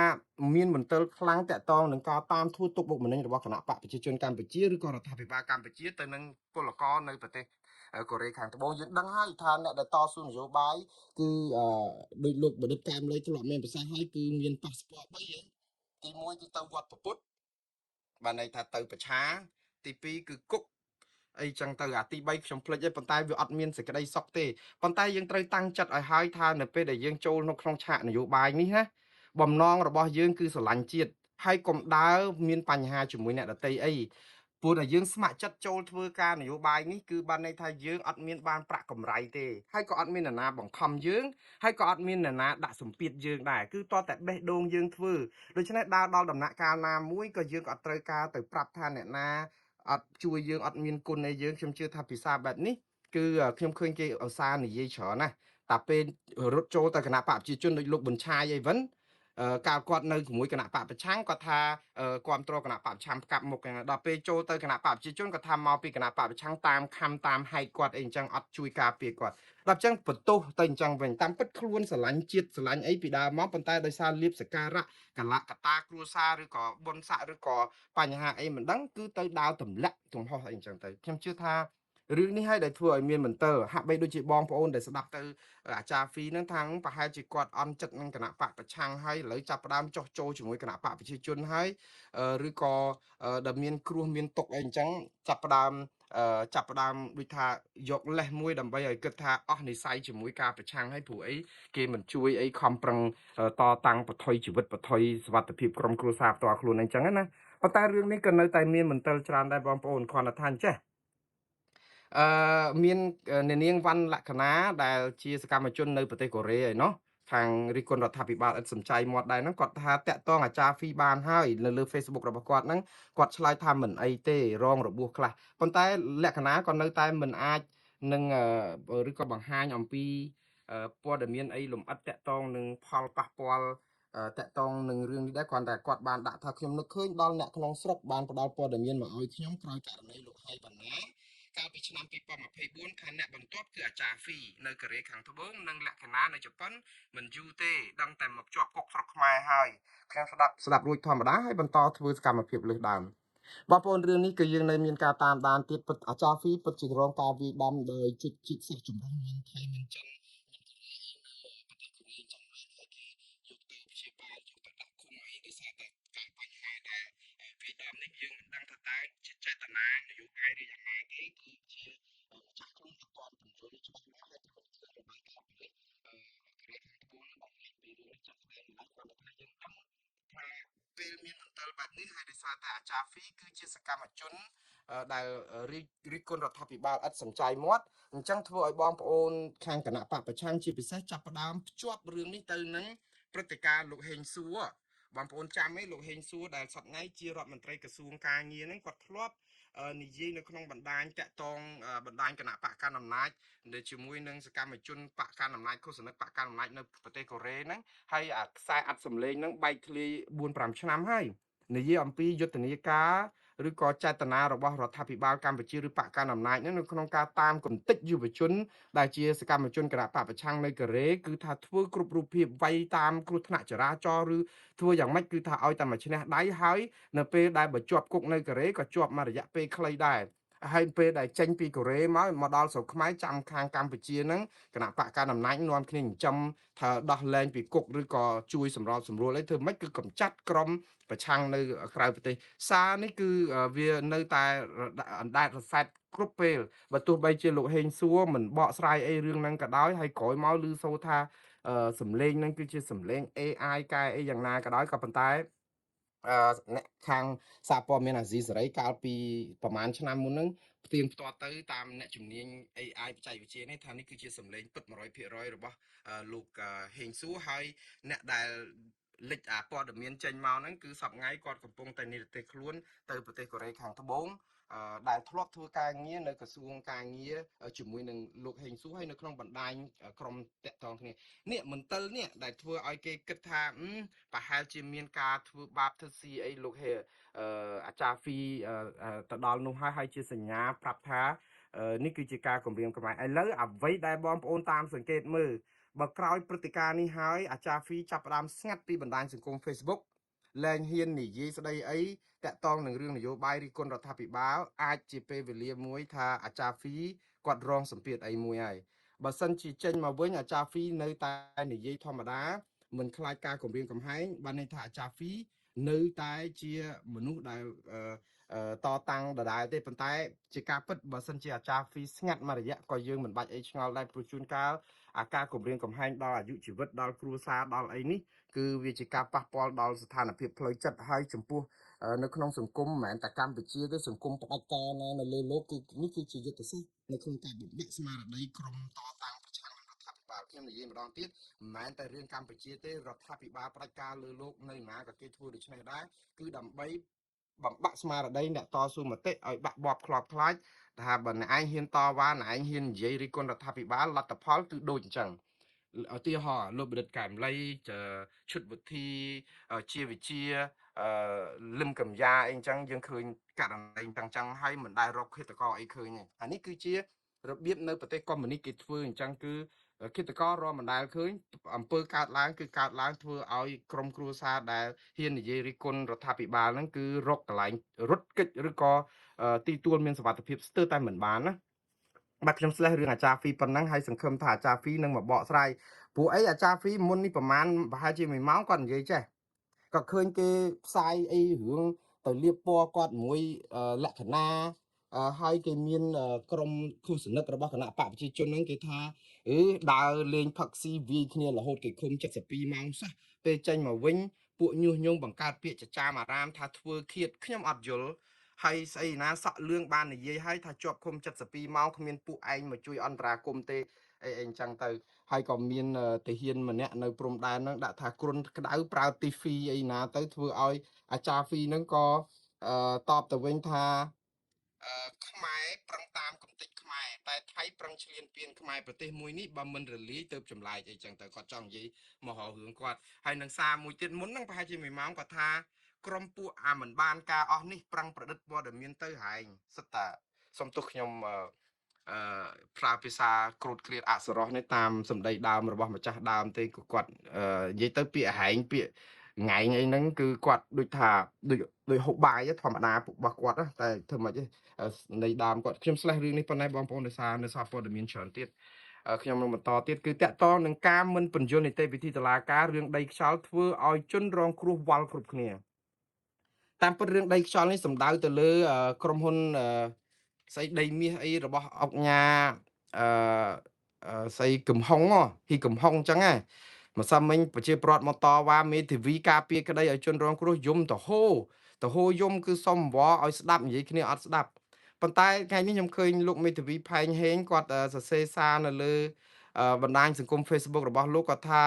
មានមន្ទិលខ្លាំងតាក់ទងនឹងការតាមធ្វើទុកបុកម្នេញរបស់គណៈបកប្រជាជនកម្ពុជាឬក៏រដ្ឋាភិបាលកម្ពុជាទៅនឹងពលករនៅប្រទេសកូរ៉េខាងត្បូងយើងដឹងហើយថាអ្នកដែលតស៊ូនយោបាយគឺដោយលោកបណ្ឌិតកែមលីធ្លាប់មានប្រសាសន៍ហើយគឺមានប៉ាសពត3ឯងទី1គឺទៅវត្តពុទ្ធបានន័យថាទៅប្រឆាទី2គឺគុកអីចឹងទៅអាទី3ខ្ញុំភ្លេចឯងប៉ុន្តែវាអត់មានសេចក្តីសុខទេប៉ុន្តែយើងត្រូវតាំងចិត្តឲ្យហើយថានៅពេលដែលយើងចូលនៅក្នុងឆាកនយោបាយនេះណាបំណងរបស់យើងគឺស្រឡាញ់ជាតិហើយកុំដើរមានបញ្ហាជាមួយអ្នកដទៃអីព្រោះតែយើងស្ម័គ្រចិត្តចូលធ្វើការនយោបាយនេះគឺបានន័យថាយើងអត់មានបានប្រាក់កម្រៃទេហើយក៏អត់មានអ្នកណាបង្ខំយើងហើយក៏អត់មានអ្នកណាដាក់សម្ពាធយើងដែរគឺតតែបេះដូងយើងធ្វើដូច្នេះដើរដល់ដំណាក់កាលណាមួយក៏យើងក៏អត់ត្រូវការទៅប្រាប់ថាអ្នកណាអត់ជួយយើងអត់មានគុណអីយើងខ្ញុំជឿថាភាសាបែបនេះគឺខ្ញុំឃើញគេឧស្សាហ៍និយាយច្រើនណាស់តែពេលរត់ចូលទៅគណៈបកប្រជាជនដូចលោកប៊ុនឆាយអីវិញ កាលគាត់នៅជាមួយគណៈបកប្រឆាំងគាត់ថាគ្រប់គ្រងគណៈបកប្រឆាំងផ្កាប់មុខដល់ពេលចូលទៅគណៈបកប្រជាជនគាត់ថាមកពីគណៈបកប្រឆាំងតាមខំតាមហែកគាត់អីអញ្ចឹងអត់ជួយការពារគាត់ដល់អញ្ចឹងបន្ទោសទៅអញ្ចឹងវិញតាមពិតខ្លួនស្រឡាញ់ជាតិស្រឡាញ់អីពីដើមមកប៉ុន្តែដោយសារលៀបសការៈកលៈកតាគ្រួសារឬក៏បុណ្យស័ក្តិឬក៏បញ្ហាអីមិនដឹងគឺទៅដើរទម្លាក់កំហុសអីអញ្ចឹងទៅខ្ញុំជឿថារឿងនេះហើយដែលធ្វើឲ្យមានមន្ទិលហាក់បីដូចជាបងប្អូនដែលស្ដាប់ទៅអាចារ្យហ្វីនឹងថាប្រហែលជាគាត់អន់ចិត្តនឹងគណៈបកប្រឆាំងហើយឥឡូវចាប់ផ្ដើមចោះចូលជាមួយគណៈបកប្រជាជនហើយឬក៏ដែលមានគ្រោះមានទុកអីអញ្ចឹងចាប់ផ្ដើមដូចថាយកលេសមួយដើម្បីឲ្យគិតថាអស់និស័យជាមួយការប្រឆាំងហើយព្រោះអីគេមិនជួយអីខំប្រឹងតតាំងបថុយជីវិតបថុយសុវត្ថិភាពក្រុមគ្រួសារផ្ទាល់ខ្លួនអីចឹងណាប៉ុន្តែរឿងនេះក៏នៅតែមានមន្ទិលច្រើនដែរបងប្អូនគ្រាន់តែថាអញ្ចេះមានអ្នកនាងវ៉ាន់លក្ខណាដែលជាសកម្មជននៅប្រទេសកូរ៉េឯណោះខាងរិះគន់រដ្ឋាភិបាលឥតសំចៃមាត់ដែរហ្នឹងគាត់ថាតាក់ទងអាចារ្យហ្វីបានហើយនៅលើ Facebook របស់គាត់ហ្នឹងគាត់ឆ្លើយថាមិនអីទេរងរបួសខ្លះប៉ុន្តែលក្ខណាក៏នៅតែមិនអាចនឹងឬក៏បង្ហាញអំពីព័ត៌មានអីលម្អិតតាក់ទងនឹងផលប៉ះពាល់តាក់ទងនឹងរឿងនេះដែរគ្រាន់តែគាត់បានដាក់ថាខ្ញុំនឹកឃើញដល់អ្នកក្នុងស្រុកបានផ្ដល់ព័ត៌មានមកឲ្យខ្ញុំក្រោយករណីលោកហៃបណ្ណាកាលពីឆ្នាំ2024ថាអ្នកបន្ទាប់គឺអាចារ្យហ្វីនៅកូរ៉េខាងត្បូងនិងលក្ខណានៅជប៉ុនមិនយូរទេដឹងតែមកជាប់គុកស្រុកខ្មែរហើយខ្ញុំស្ដាប់រួចធម្មតាហើយបន្តធ្វើសកម្មភាពលើសដើមបងប្អូនរឿងនេះគឺយើងនៅមានការតាមដានទៀតពិតអាចារ្យហ្វីពិតជារងការវាយដំដោយជិតជាតិសាសន៍ចម្រុះមានថៃមានចិនមានកូរ៉េនៅប្រទេសកូរ៉េចឹងហើយគេយកទៅព្យាបាលយកទៅដាក់ឃុំអីដោយសារតែការបញ្ហាដែលវាយដំនេះយើងមិនដឹងថាតើជាចេតនានយោបាយឬយ៉ាងណាទេគឺជាម្ចាស់ខ្លួនអត់ទាន់ពន្យល់ច្បាស់លាស់ហើយក៏មិនឃើញរបាយការណ៍ប៉ូលីសកូរ៉េខាងត្បូងនឹងបង្ហាញពីរឿងនេះចាក់ស្ដែងម្ល៉េះគ្រាន់តែថាយើងដឹងថាពេលមានមន្ទិលបែបនេះហើយដោយសារតែអាចារ្យហ្វីគឺជាសកម្មជនដែលរិះគន់រដ្ឋាភិបាលឥតសំចៃមាត់អញ្ចឹងធ្វើឲ្យបងប្អូនខាងគណៈបកប្រឆាំងជាពិសេសចាប់ផ្ដើមភ្ជាប់រឿងនេះទៅនឹងព្រឹត្តិការណ៍លោកហេងសួរបងប្អូនចាំទេលោកហេងសួរដែលសប្តាហ៍ថ្ងៃជារដ្ឋមន្ត្រីក្រសួងការងារហ្នឹងគាត់ធ្លាប់និយាយនៅក្នុងបណ្ដាញតាក់ទងបណ្ដាញគណៈបកកណ្ដាលអំណាចដែលជាមួយនឹងសកម្មជនបកកណ្ដាលអំណាចឃោសនិកបកកណ្ដាលអំណាចនៅប្រទេសកូរ៉េហ្នឹងហើយអាខ្សែអាត់សម្លេងហ្នឹងបែកធ្លាយ4 5ឆ្នាំហើយនិយាយអំពីយុទ្ធនាការឬក៏ចេតនារបស់រដ្ឋាភិបាលកម្ពុជាឬបកកណ្ដាលអំណាចហ្នឹងនៅក្នុងការតាមកំទេចយុវជនដែលជាសកម្មជនគណៈបកប្រឆាំងនៅកូរ៉េគឺថាធ្វើគ្រប់រូបភាពវាយតាមគ្រោះថ្នាក់ចរាចរណ៍ឬធ្វើយ៉ាងម៉េចគឺថាឲ្យតែមកឈ្នះដៃហើយនៅពេលដែលបើជាប់គុកនៅកូរ៉េក៏ជាប់មួយរយៈពេលខ្លីដែរហើយពេលដែលចេញពីកូរ៉េមកដល់ស្រុកខ្មែរចាំខាងកម្ពុជាហ្នឹងគណៈបកកណ្ដាលអំណាចនាំគ្នាចិញ្ចឹមថាដោះលែងពីគុកឬក៏ជួយសម្របសម្រួលអីធ្វើម៉េចគឺកំចាត់ក្រុមប្រឆាំងនៅក្រៅប្រទេសសារនេះគឺវានៅតែអណ្ដែតរសែតគ្រប់ពេលបើទោះបីជាលោកហេងសួរមិនបកស្រាយអីរឿងហ្នឹងក៏ដោយហើយក្រោយមកឮសូរថាសំឡេងហ្នឹងគឺជាសំឡេង AI កែអីយ៉ាងណាក៏ដោយក៏ប៉ុន្តែអ្នកខាងសារព័ត៌មានអាស៊ីសេរីកាលពីប្រហែលឆ្នាំមុនហ្នឹងផ្ទៀងផ្ទាត់ទៅតាមអ្នកជំនាញ AI បច្ចេកវិទ្យានេះថានេះគឺជាសំឡេងពិត100%របស់លោកហេងសួរហើយអ្នកដែលលេចអាព័ត៌មានចេញមកហ្នឹងគឺសប្ងៃគាត់កំពុងតែនិរទេសខ្លួនទៅប្រទេសកូរ៉េខាងត្បូងដែលធ្លាប់ធ្វើការងារនៅក្រសួងការងារជាមួយនឹងលោកហេងសួរហើយនៅក្នុងបណ្ដាញក្រុមតាក់ទងគ្នានេះមន្ទិលនេះដែលធ្វើឲ្យគេគិតថាប្រហែលជាមានការធ្វើបាបធ្វើស៊ីអីលោកហេអាចារ្យហ្វីទៅដល់នោះហើយជាសញ្ញាប្រាប់ថានេះគឺជាការគំរាមកំហែងឥឡូវអ្វីដែលបងប្អូនតាមសង្កេតមើលបើក្រោយព្រឹត្តិការណ៍នេះហើយអាចារ្យហ្វីចាប់ផ្ដើមស្ងាត់ពីបណ្ដាញសង្គម Facebook លែងហ៊ាននិយាយស្ដីអីតាក់ទងនឹងរឿងនយោបាយរិះគន់រដ្ឋាភិបាលអាចជាពេលវេលាមួយថាអាចារ្យហ្វីគាត់រងសម្ពាធអីមួយហើយបើសិនជាចេញមកវិញអាចារ្យហ្វីនៅតែនិយាយធម្មតាមិនខ្លាចការគំរាមកំហែងបានន័យថាអាចារ្យហ្វីនៅតែជាមនុស្សដែលតតាំងដដែលទេប៉ុន្តែជាការពិតបើសិនជាអាចារ្យហ្វីស្ងាត់មួយរយៈក៏យើងមិនបាច់អីឆ្ងល់ដែរព្រោះជួនកាលអាការគំរាមកំហែងដល់អាយុជីវិតដល់គ្រួសារដល់អីនេះគឺវាជាការប៉ះពាល់ដល់ស្ថានភាពផ្លូវចិត្តហើយចំពោះនៅក្នុងសង្គមមិនមែនតែកម្ពុជាទេសង្គមផ្ដាច់ការណានៅលើលោកគឺនេះគឺជាយុទ្ធសាស្ត្រនៅក្នុងការបំបាក់ស្មារតីក្រុមតតាំងប្រឆាំងនឹងរដ្ឋាភិបាលខ្ញុំនិយាយម្ដងទៀតមិនមែនតែរឿងកម្ពុជាទេរដ្ឋាភិបាលផ្ដាច់ការលើលោកនៅណាក៏គេធ្វើដូច្នេះដែរគឺដើម្បីបំបាក់ស្មារតីអ្នកតស៊ូមតិឲ្យបាក់បបខ្លោបខ្លាចថាបើអ្នកឯងហ៊ានតវ៉ាអ្នកឯងហ៊ាននិយាយរិះគន់រដ្ឋាភិបាលលទ្ធផលគឺដូចអញ្ចឹង ឧទាហរណ៍ លោកបណ្ឌិតកែមលី ឈុតវុធី ជាវិជា លឹមកំយ៉ាអីចឹង យើងឃើញករណីទាំងចឹងហើយ មិនដែលរកឃាតករអីឃើញទេ។ អានេះគឺជារបៀបនៅប្រទេសកុម្មុយនីសគេធ្វើអញ្ចឹង គឺឃាតកររមិនដែលឃើញ អំពើកើតឡើងគឺកើតឡើង ធ្វើឲ្យក្រុមគ្រួសារដែលហ៊ាននិយាយរិះគន់រដ្ឋាភិបាលហ្នឹង គឺរកកន្លែងរត់គេច ឬក៏ទីទួលមានសុវត្ថិភាពស្ទើរតែមិនបានណា។ បាទ ខ្ញុំស្លេះរឿងអាចារ្យហ្វីប៉ុណ្ណឹងហើយ សង្ឃឹមថាអាចារ្យហ្វីនឹងមកបកស្រាយ ព្រោះអីអាចារ្យហ្វីមុននេះប្រហែលប្រហែលជា 1 ម៉ោង គាត់និយាយចេះ ក៏ឃើញគេផ្សាយអីរឿងទៅលៀបពណ៌គាត់មួយលក្ខណៈ ហើយគេមានក្រុមឃោសនិករបស់គណៈបកប្រជាជនហ្នឹង គេថាអឺដើរលេងផឹកស៊ីវាយគ្នារហូតគេឃុំ 72 ម៉ោងសោះ ពេលចេញមកវិញពួកញុះញង់បង្កើតពាក្យចចាមអារាមថាធ្វើឃាត ខ្ញុំអត់យល់ហើយ ស្អីណាសក់លឿងបាននិយាយឲ្យថាជាប់ឃុំ 72 ម៉ោង គ្មានពួកឯងមកជួយអន្តរាគមទេអីអីអញ្ចឹងទៅ ហើយក៏មានទាហានម្នាក់នៅព្រំដែនហ្នឹងដាក់ថាគ្រុនក្តៅប្រើទីហ្វីអីណាទៅ ធ្វើឲ្យអាចារ្យហ្វីហ្នឹងក៏តបទៅវិញថា ខ្មែរប្រឹងតាមកំតិចខ្មែរ តែថៃប្រឹងឈ្លានពានខ្មែរ ប្រទេសមួយនេះបើមិនរលាយទៅចម្លែកអីចឹងទៅ គាត់ចង់និយាយមករករឿងគាត់ហើយ។ នឹងសារមួយទៀតមុនហ្នឹងប្រហែលជា 1 ម៉ោង គាត់ថាក្រុមពួកអាមិនបានការអស់នេះប្រឹងប្រឌិតព័ត៌មានទៅហែងសិតតា សុំទោសខ្ញុំអឺប្រើភាសាក្រូតក្លៀតអក្សរោះនេះតាមសម្ដីដើមរបស់ម្ចាស់ដើមទេ គាត់និយាយទៅពាក្យហែងពាក្យងៃអីហ្នឹង គឺគាត់ដូចថាដូចហូបបាយធម្មតារបស់គាត់ តែធ្វើម៉េចទេនៃដើមគាត់។ ខ្ញុំស្លេះរឿងនេះប៉ុណ្ណេះបងប្អូន ដោយសារនៅសល់ព័ត៌មានច្រើនទៀត ខ្ញុំនឹងបន្តទៀត គឺតកតងនឹងការមិនពន្យល់នីតិវិធីតុលាការរឿងដីខ្យល់ ធ្វើឲ្យជនរងគ្រោះវល់គ្រប់គ្នា។ តាមពិតរឿងដីខ្យល់នេះសំដៅទៅលើក្រុមហ៊ុនស្អីដីមាសអីរបស់អុកញ៉ាអឺស្អីកំហុងហ៊ីកំហុងអញ្ចឹងណា ម្សិលមិញប្រជាប្រដ្ឋមកតវ៉ា មេធាវីការពារក្តីឲ្យជនរងគ្រោះយំទៅហូទៅហូយំ គឺសុំវល់ឲ្យស្ដាប់ និយាយគ្នាអត់ស្ដាប់។ ប៉ុន្តែថ្ងៃនេះខ្ញុំឃើញលោកមេធាវីផែងហេងគាត់សរសេរសារនៅលើបណ្ដាញសង្គម Facebook របស់លោក គាត់ថា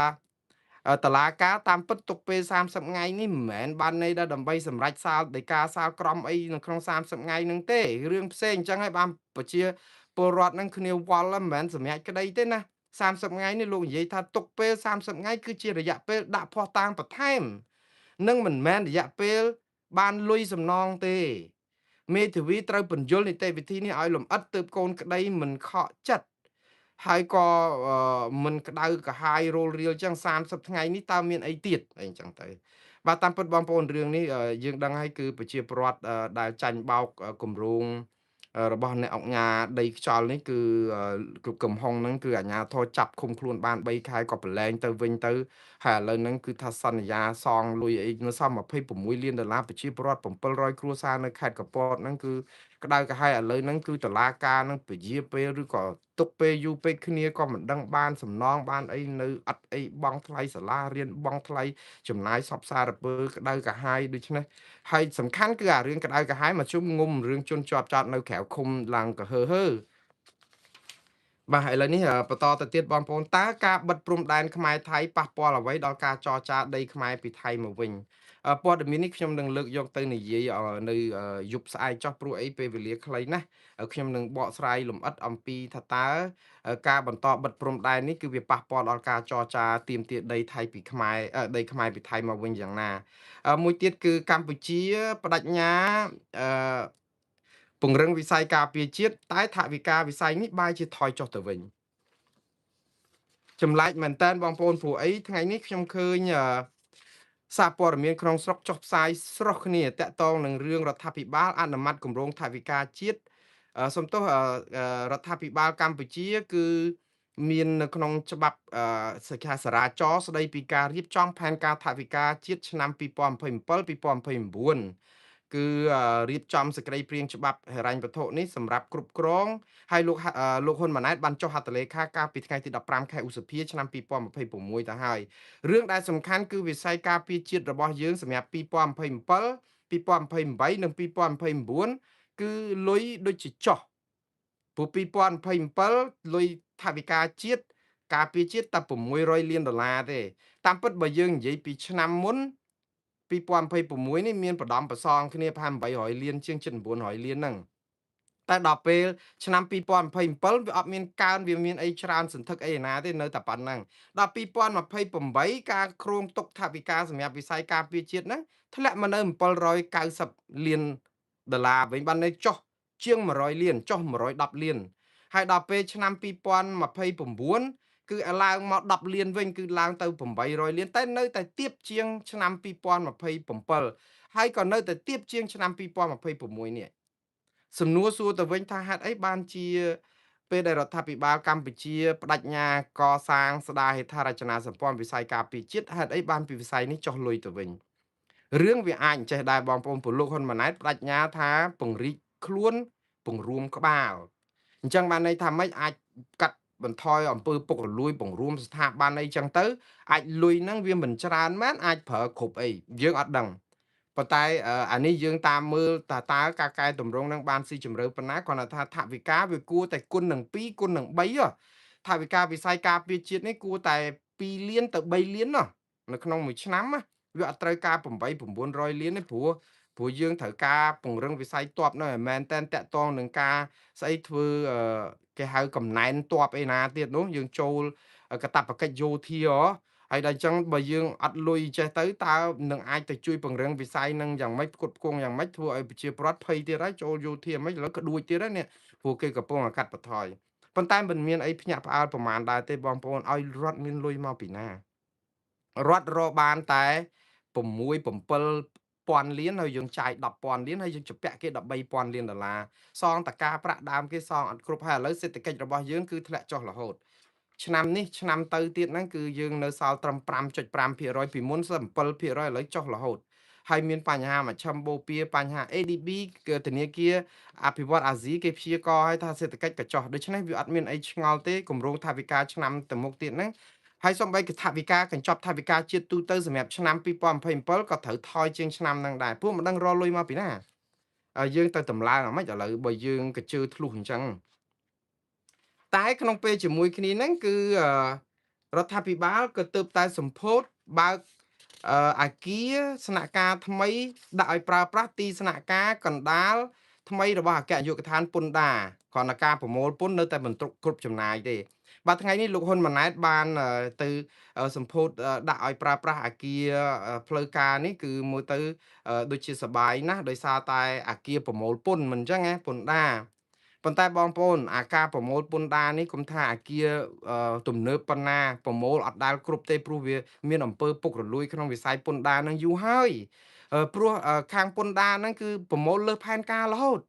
តឡាការតាមពិតទុកពេល 30 ថ្ងៃនេះ មិនមែនបានន័យថាដើម្បីសម្រេចសាលដីកាសាលក្រមអីនៅក្នុង 30 ថ្ងៃហ្នឹងទេ រឿងផ្សេងអញ្ចឹងហើយ បានប្រជាពលរដ្ឋហ្នឹងគ្នាវល់ មិនមែនសម្រេចក្តីទេណា។ 30 ថ្ងៃនេះលោកនិយាយថាទុកពេល 30 ថ្ងៃគឺជារយៈពេលដាក់ភស្តុតាងបន្ថែម និងមិនមែនរយៈពេលបានលុយសំណងទេ មេធាវីត្រូវពន្យល់នីតិវិធីនេះឲ្យលម្អិត ទើបកូនក្តីមិនខកចិត្ត ហើយក៏មិនក្តៅក្រហាយរោលរៀលចឹង 30 ថ្ងៃនេះតើមានអីទៀតអីចឹងទៅ។ បាទ តាមពិតបងប្អូនរឿងនេះយើងដឹងហើយ គឺប្រជាពលរដ្ឋដែលចាញ់បោកគម្រោងរបស់អ្នកអង្គការដីខ្យល់នេះ គឺគ្រប់កំហុងហ្នឹង គឺអាជ្ញាធរចាប់ឃុំខ្លួនបាន 3 ខែក៏ប្រឡែងទៅវិញទៅ ហើយឥឡូវហ្នឹងគឺថាសន្យាសងលុយអីនៅសល់ 26 លានដុល្លារ ប្រជាពលរដ្ឋ 700 គ្រួសារនៅខេត្តកពតហ្នឹងគឺក្តៅក្រហាយ។ ឥឡូវហ្នឹងគឺតឡាការហ្នឹងពជាពេលឬក៏ទុកពេលយូរពេក គ្នាក៏មិនដឹងបានសំណងបានអីនៅអត់អី បង់ថ្លៃសាលារៀន បង់ថ្លៃចំណាយសពសារពើ ក្តៅក្រហាយ។ ដូច្នេះហើយសំខាន់គឺអារឿងក្តៅក្រហាយមកជុំងុំរឿងជនជាប់ចោតនៅក្រៅឃុំឡើងកហឺហឺ។ បាទ ឥឡូវនេះបន្តទៅទៀតបងប្អូន តើការបិទព្រំដែនខ្មែរថៃប៉ះពាល់អ្វីដល់ការចរចាដីខ្មែរពីថៃមកវិញ? ព័ត៌មាននេះខ្ញុំនឹងលើកយកទៅនិយាយនៅយប់ស្អែកចោះ ព្រោះអីពេលវេលាខ្លីណាស់ ខ្ញុំនឹងបកស្រាយលម្អិតអំពីថាតើការបន្តបិទព្រំដែននេះគឺវាប៉ះពាល់ដល់ការចរចាទាមទារដីថៃពីខ្មែរ ដីខ្មែរពីថៃមកវិញយ៉ាងណា។ មួយទៀតគឺកម្ពុជាបដិញ្ញាអឺពង្រឹងវិស័យការពារជាតិ តែថវិកាវិស័យនេះបែរជាថយចុះទៅវិញ ចម្លែកមែនតើបងប្អូន ព្រោះអីថ្ងៃនេះខ្ញុំឃើញសារព័ត៌មានក្នុងស្រុកចុះផ្សាយស្រស់គ្នាតាក់ទងនឹងរឿងរដ្ឋាភិបាលអនុម័តគម្រោងថវិកាជាតិ សំទោស រដ្ឋាភិបាលកម្ពុជាគឺមាននៅក្នុងច្បាប់សិក្ខាសារាចរស្ដីពីការរៀបចំផែនការថវិកាជាតិឆ្នាំ 2027 2029 គឺរៀបចំសេចក្តីព្រាងច្បាប់ហិរញ្ញវត្ថុនេះសម្រាប់គ្រប់គ្រង ហើយលោកហ៊ុនម៉ាណែតបានចុះហត្ថលេខាកាលពីថ្ងៃទី 15 ខែឧសភាឆ្នាំ 2026 ទៅហើយ។ រឿងដែលសំខាន់គឺវិស័យការពារជាតិរបស់យើងសម្រាប់ 2027 2028 និង 2029 គឺលុយដូចជាចុះ ព្រោះ 2027 លុយថវិកាជាតិការពារជាតិតែ 600 លានដុល្លារទេ។ តាមពិតបើយើងនិយាយពីឆ្នាំមុន 2026 នេះមានប្រដំប្រសងគ្នាប្រហែល 800 លានជាង ជិត 900 លានហ្នឹង។ តែដល់ពេលឆ្នាំ2027វាអត់មានកើនវាមានអីច្រើនសន្ធឹកអីណាទេនៅតែប៉ុណ្ណឹងដល់2028ការគ្រោងទុកថវិកាសម្រាប់វិស័យការពារជាតិហ្នឹងធ្លាក់មកនៅ790លានដុល្លារវិញបាននៅចុះជាង100លានចុះ110លានហើយដល់ពេលឆ្នាំ2029គឺឡើងមក10លានវិញគឺឡើងទៅ800លានតែនៅតែទាបជាងឆ្នាំ2027ហើយក៏នៅតែទាបជាងឆ្នាំ2026នេះសំណួរសួរទៅវិញថាហេតុអីបានជាពេលដែលរដ្ឋាភិបាលកម្ពុជាបដិញ្ញាកសាងស្ដារហេដ្ឋារចនាសម្ព័ន្ធវិស័យការពារជាតិហេតុអីបានពីវិស័យនេះចុះលុយទៅវិញរឿងវាអាចចេះដែរបងប្អូនពលលោកហ៊ុនម៉ាណែតបដិញ្ញាថាពង្រីកខ្លួនពង្រួមក្បាលអញ្ចឹងបានន័យថាម៉េចអាចកាត់បន្ថយអំពើពុករលួយពង្រួមស្ថាប័នអីចឹងទៅអាចលុយហ្នឹងវាមិនច្រើនមែនអាចប្រើគ្រប់អីយើងអត់ដឹងប៉ុន្តែអានេះយើងតាមមើលតើការកែតម្រង់នឹងបានស៊ីជម្រៅប៉ុណ្ណាគ្រាន់តែថាថវិកាវាគួរតែគុណនឹង2គុណនឹង3ថវិកាវិស័យការពារជាតិនេះគួរតែ2លានទៅ3លានណោះនៅក្នុងមួយឆ្នាំណាវាអត់ត្រូវការ8 900លានទេព្រោះយើងត្រូវការពង្រឹងវិស័យទ័ពនៅឲ្យមែនតែនតាក់ទងនឹងការស្អីធ្វើគេហៅកំណែនទ័ពអីណាទៀតនោះយើងចូលកតបកិច្ចយោធាហើយដល់អញ្ចឹងបើយើងអត់លុយចេះទៅតើនឹងអាចទៅជួយពង្រឹងវិស័យនឹងយ៉ាងម៉េចផ្គត់ផ្គង់យ៉ាងម៉េចធ្វើឲ្យប្រជាពលរដ្ឋភ័យទៀតហើយចូលយោធាមិនឥឡូវក្ដួចទៀតហើយនេះព្រោះគេកំពុងតែកាត់បន្ថយប៉ុន្តែមិនមានអីភ្ញាក់ផ្អើលប្រមាណដែរទេបងប្អូនឲ្យរដ្ឋមានលុយមកពីណារដ្ឋរកបានតែ6 7ពាន់លានហើយយើងចាយ10,000លានហើយយើងជពាក់គេ13,000លានដុល្លារសងតការប្រាក់ដើមគេសងអត់គ្រប់ហើយឥឡូវសេដ្ឋកិច្ចរបស់យើងគឺធ្លាក់ចុះរហូតឆ្នាំនេះឆ្នាំទៅទៀតហ្នឹងគឺយើងនៅសល់ត្រឹម 5.5% ពីមុន7% ឥឡូវចុះរហូតហើយមានបញ្ហាមជ្ឈិមបូព៌ាបញ្ហា ADB គឺធនាគារអភិវឌ្ឍអាស៊ីគេព្យាករណ៍ឲ្យថាសេដ្ឋកិច្ចក៏ចុះដូច្នេះវាអត់មានអីឆ្ងល់ទេគម្រោងថវិកាឆ្នាំទៅមុខទៀតហ្នឹងហើយសូម្បីថវិកាកញ្ចប់ថវិកាជាតិទូទៅសម្រាប់ឆ្នាំ2027ក៏ត្រូវថយជាងឆ្នាំហ្នឹងដែរពួកមិនដឹងរកលុយមកពីណាយើងទៅតម្លើងអាម៉េចឥឡូវបើយើងកជើធ្លុះអញ្ចឹងតែក្នុងពេលជាមួយគ្នាហ្នឹងគឺរដ្ឋាភិបាលក៏ទើបតែសម្ពោធបើកអាគារស្នាក់ការថ្មីដាក់ឲ្យប្រើប្រាស់ទីស្នាក់ការកណ្ដាលថ្មីរបស់អគ្គនាយកដ្ឋានពន្ធដារគ្រាន់តែការប្រមូលពន្ធនៅតែមិនគ្រប់ចំណាយទេបាទថ្ងៃនេះលោកហ៊ុនម៉ាណែតបានទៅសម្ពោធដាក់ឲ្យប្រើប្រាស់អាគារផ្លូវការនេះគឺមើលទៅដូចជាសបាយណាស់ដោយសារតែអាគារប្រមូលពន្ធមិនអញ្ចឹងណាពន្ធដារប៉ុន្តែបងប្អូនអាការប្រមូលពន្ធដារនេះគុំថាអាគារទំនើបប៉ុណ្ណាប្រមូលអត់ដែលគ្រប់ទេព្រោះវាមានអំពើពុករលួយក្នុងវិស័យពន្ធដារនឹងយូរហើយព្រោះខាងពន្ធដារហ្នឹងគឺប្រមូលលើសផែនការរហូត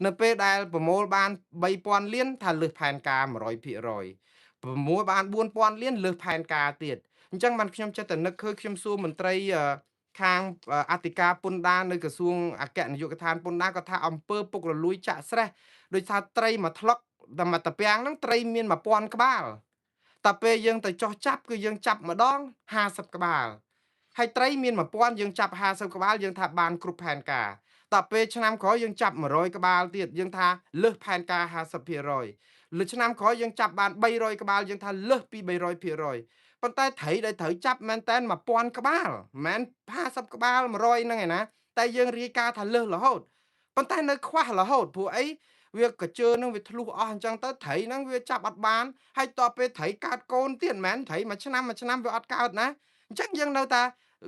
នៅពេលដែលប្រមូលបាន3000លានថាលើសផែនការ100%ប្រមូលបាន4000លានលើសផែនការទៀតអញ្ចឹងបានខ្ញុំចិត្តតែនឹកឃើញខ្ញុំសួរមន្ត្រីខាងអធិការពន្ធដារនៅក្រសួងអគ្គនាយកដ្ឋានពន្ធដារក៏ថាអំពើពុករលួយចាក់ស្រេះដោយថាត្រីមួយថ្លុកតែមួយតាពាំងហ្នឹងត្រីមាន1000ក្បាលតែពេលយើងទៅចោះចាប់គឺយើងចាប់ម្ដង50ក្បាលហើយត្រីមាន1000យើងចាប់50ក្បាលយើងថាបានគ្រប់ផែនការតែពេលឆ្នាំក្រោយយើងចាប់100ក្បាលទៀតយើងថាលើសផែនការ50%លើឆ្នាំក្រោយយើងចាប់បាន300ក្បាលយើងថាលើសពី300%ប៉ុន្តែត្រីដែលត្រូវចាប់មែនតែន1000ក្បាលមិនមែន50ក្បាល100ហ្នឹងឯណាតែយើងរាយការណ៍ថាលើសរហូតប៉ុន្តែនៅខ្វះរហូតព្រោះអីវាកជើនឹងវាធ្លុះអស់អញ្ចឹងទៅត្រីហ្នឹងវាចាប់អត់បានហើយតពេលត្រីកើតកូនទៀតមិនមែនត្រីមួយឆ្នាំមួយឆ្នាំវាអត់កើតណាអញ្ចឹងយើងនៅតែ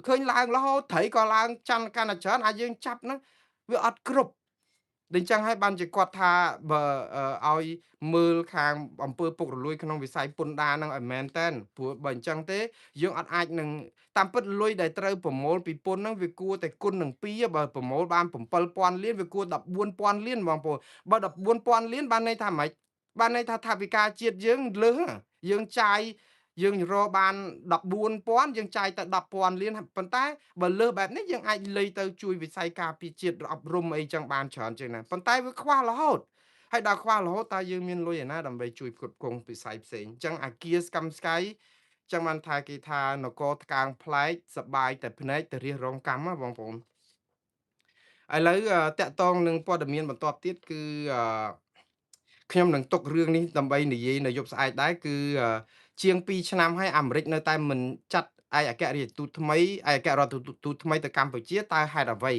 ឃើញឡើងរហូតត្រីក៏ឡើងច័ន្ទកាន់តែច្រើនអាចយើងចាប់ហ្នឹងវាអត់គ្រប់ដូច្នេះហើយបានជាគាត់ថាបើឲ្យមើលខាងអំពើពុករលួយក្នុងវិស័យពន្ធដារហ្នឹងឲ្យមែនតែនព្រោះបើអញ្ចឹងទេយើងអត់អាចនឹងតាមពិតលុយដែលត្រូវប្រមូលពីពន្ធហ្នឹងវាគួរតែគុណនឹង2បើប្រមូលបាន7000លានវាគួរ14000លានបងប្អូនបើ14000លានបានន័យថាម៉េចបានន័យថាថវិកាជាតិយើងលើសយើងចាយយើងរកបាន14000យើងចាយតែ10000លានប៉ុន្តែបើលើសបែបនេះយើងអាចលៃទៅជួយវិស័យការពារជាតិអប់រំអីចឹងបានច្រើនជាងណាប៉ុន្តែវាខ្វះរហូតហើយដល់ខ្វះរហូតតើយើងមានលុយឯណាដើម្បីជួយផ្គត់ផ្គង់វិស័យផ្សេងចឹងអាគារស្កម្មស្កៃចឹងបានថាគេថានគរថ្កើងប្លែកសបាយតែភ្នែកទៅរះរងកម្មណាបងប្អូនឥឡូវតាក់តងនឹងព័ត៌មានបន្ទាប់ទៀតគឺខ្ញុំនឹងទុករឿងនេះដើម្បីនិយាយនៅយប់ស្អែកដែរគឺជាង2ឆ្នាំហើយអាមេរិកនៅតែមិនចាត់ ឯកអគ្គរាជទូតថ្មី ឯកអគ្គរដ្ឋទូតថ្មីទៅកម្ពុជា តើហេតុអ្វី?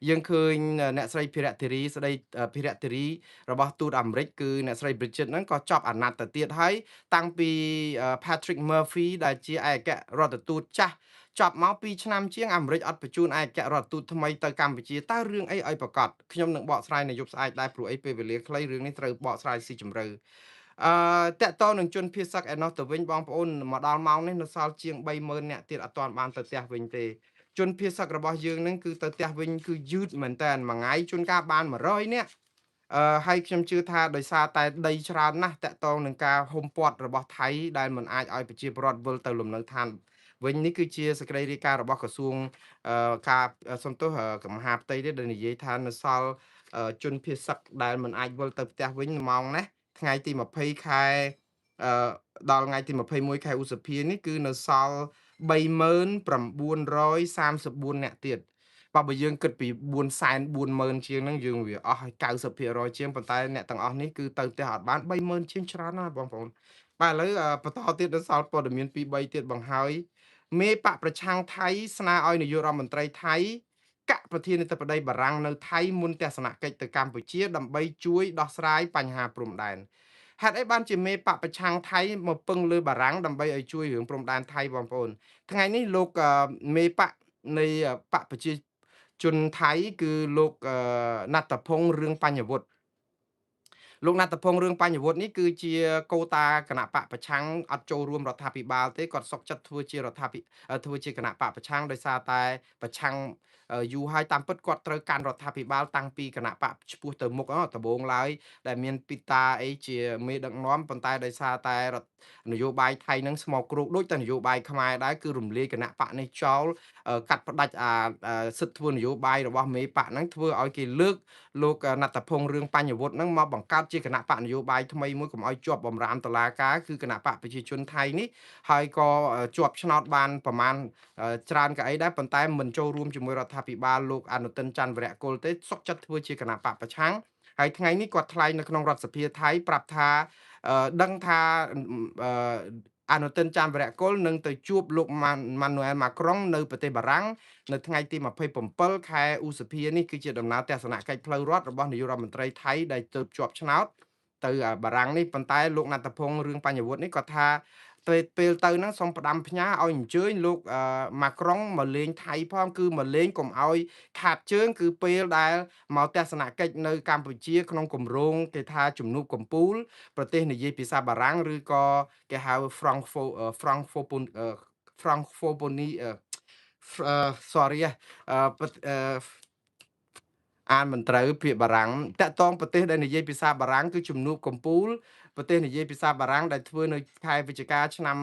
យើងឃើញអ្នកស្រីភិរៈធីរី ស្ដីភិរៈធីរីរបស់ទូតអាមេរិក គឺអ្នកស្រី Bridget ហ្នឹងក៏ចប់អាណត្តិទៅទៀតហើយ តាំងពី Patrick Murphy ដែលជាឯកអគ្គរដ្ឋទូតចាស់ចប់មក2ឆ្នាំជាង អាមេរិកអត់បញ្ជូនឯកអគ្គរដ្ឋទូតថ្មីទៅកម្ពុជា តើរឿងអីឲ្យប្រកាស? ខ្ញុំនឹងបកស្រាយនៅយប់ស្អែកដែរ ព្រោះអីពេលវេលាខ្លី រឿងនេះត្រូវបកស្រាយស៊ីជម្រៅ។ អឺតកតនឹងជនភៀសសឹកឯណោះទៅវិញ បងប្អូន មកដល់ម៉ោងនេះនៅសល់ជាង30000នាក់ទៀត អត់ទាន់បានទៅផ្ទះវិញទេ។ ជនភៀសសឹករបស់យើងនឹងគឺទៅផ្ទះវិញគឺយឺតមែនតើ មួយថ្ងៃជួនកាលបាន100នាក់។ អឺហើយខ្ញុំជឿថាដោយសារតែដីច្រើនណាស់ តកតងនឹងការហុំព័ទ្ធរបស់ថៃ ដែលមិនអាចឲ្យប្រជាពលរដ្ឋវិលទៅលំនៅឋានវិញ នេះគឺជាសេចក្តីរាយការណ៍របស់ក្រសួងការសំទោស មហាផ្ទៃទេ ដែលនិយាយថានៅសល់ជនភៀសសឹកដែលមិនអាចវិលទៅផ្ទះវិញម៉ោងនេះ ថ្ងៃទី20ខែ អឺដល់ថ្ងៃទី21ខែឧសភានេះ គឺនៅសល់3934នាក់ទៀត។ បើយើងគិតពី440,000ជាងហ្នឹង យើងវាអស់ឲ្យ90%ជាង ប៉ុន្តែអ្នកទាំងអស់នេះគឺទៅផ្ទះអត់បាន30000ជាង ច្រើនណាស់បងប្អូន។ បាទ ឥឡូវបន្តទៀត នៅសល់ព័ត៌មាន2 3ទៀតបង្ហើយ។ មេបកប្រឆាំងថៃស្នើឲ្យនាយករដ្ឋមន្ត្រីថៃកាក់ប្រធានាធិបតីបារាំងនៅថៃ មុនទស្សនកិច្ចទៅកម្ពុជា ដើម្បីជួយដោះស្រាយបញ្ហាព្រំដែន។ ហេតុអីបានជាមេបកប្រឆាំងថៃមកពឹងលើបារាំងដើម្បីឲ្យជួយរឿងព្រំដែនថៃបងប្អូន? ថ្ងៃនេះលោកមេបកនៃបកប្រជាជនថៃ គឺលោកណត្តភងរឿងបញ្ញវុធ លោកណត្តភងរឿងបញ្ញវុធនេះគឺជាកូតាគណៈបកប្រឆាំង អត់ចូលរួមរដ្ឋាភិបាលទេ គាត់សុកចិត្តធ្វើជារដ្ឋាភិធ្វើជាគណៈបកប្រឆាំង ដោយសារតែប្រឆាំងយូរហើយ។ តាមពិតគាត់ត្រូវកាន់រដ្ឋាភិបាលតាំងពីគណៈបកឈ្មោះទៅមុខដំបូងឡើយ ដែលមានពីតាអីជាមេដឹកនាំ ប៉ុន្តែដោយសារតែនយោបាយថៃនឹងស្មោកគ្រោកដូចតែនយោបាយខ្មែរដែរ គឺរំលាយគណៈបកនេះចោល កាត់ផ្ដាច់អាសិទ្ធិធ្វើនយោបាយរបស់មេបកហ្នឹង ធ្វើឲ្យគេលើកលោកណត្តភងរឿងបញ្ញវុធហ្នឹងមកបង្កើតជាគណៈបកនយោបាយថ្មីមួយ កុំឲ្យជាប់បំរាមតឡាការ គឺគណៈបកប្រជាជនថៃនេះ ហើយក៏ជាប់ឆ្នោតបានប្រមាណច្រើនកៅអីដែរ ប៉ុន្តែមិនចូលរួមជាមួយរដ្ឋាភិបាលលោកអនុទិនច័ន្ទវរៈគុលទេ សុកចិត្តធ្វើជាគណៈបកប្រឆាំង។ ហើយថ្ងៃនេះគាត់ថ្លែងនៅក្នុងរដ្ឋសភាថៃ ប្រាប់ថាដឹងថាអនុទិនច័ន្ទវរៈគុលនឹងទៅជួបលោកម៉ានូអែលម៉ាក្រុងនៅប្រទេសបារាំងនៅថ្ងៃទី27ខែឧសភានេះ គឺជាដំណើរទស្សនកិច្ចផ្លូវរដ្ឋរបស់នាយករដ្ឋមន្ត្រីថៃដែលទើបជាប់ឆ្នោតទៅបារាំងនេះ។ ប៉ុន្តែលោកណត្តភងរឿងបញ្ញវុធនេះគាត់ថា ពេលទៅហ្នឹងសូមផ្ដាំផ្ញើឲ្យអញ្ជើញលោកម៉ាក្រុងមកលេងថៃផង គឺមកលេងកុំឲ្យខាតជើង គឺពេលដែលមកទស្សនកិច្ចនៅកម្ពុជា ក្នុងគម្រោងគេថាជំនួបកម្ពូលប្រទេសនិយាយភាសាបារាំង ឬក៏គេហៅ Francophonie sorry អានមិនត្រូវពាក្យបារាំង តាក់តងប្រទេសដែលនិយាយភាសាបារាំង គឺជំនួបកម្ពូលប្រទេសនិយាយភាសាបារាំង ដែលធ្វើនៅខែវិច្ឆិកាឆ្នាំ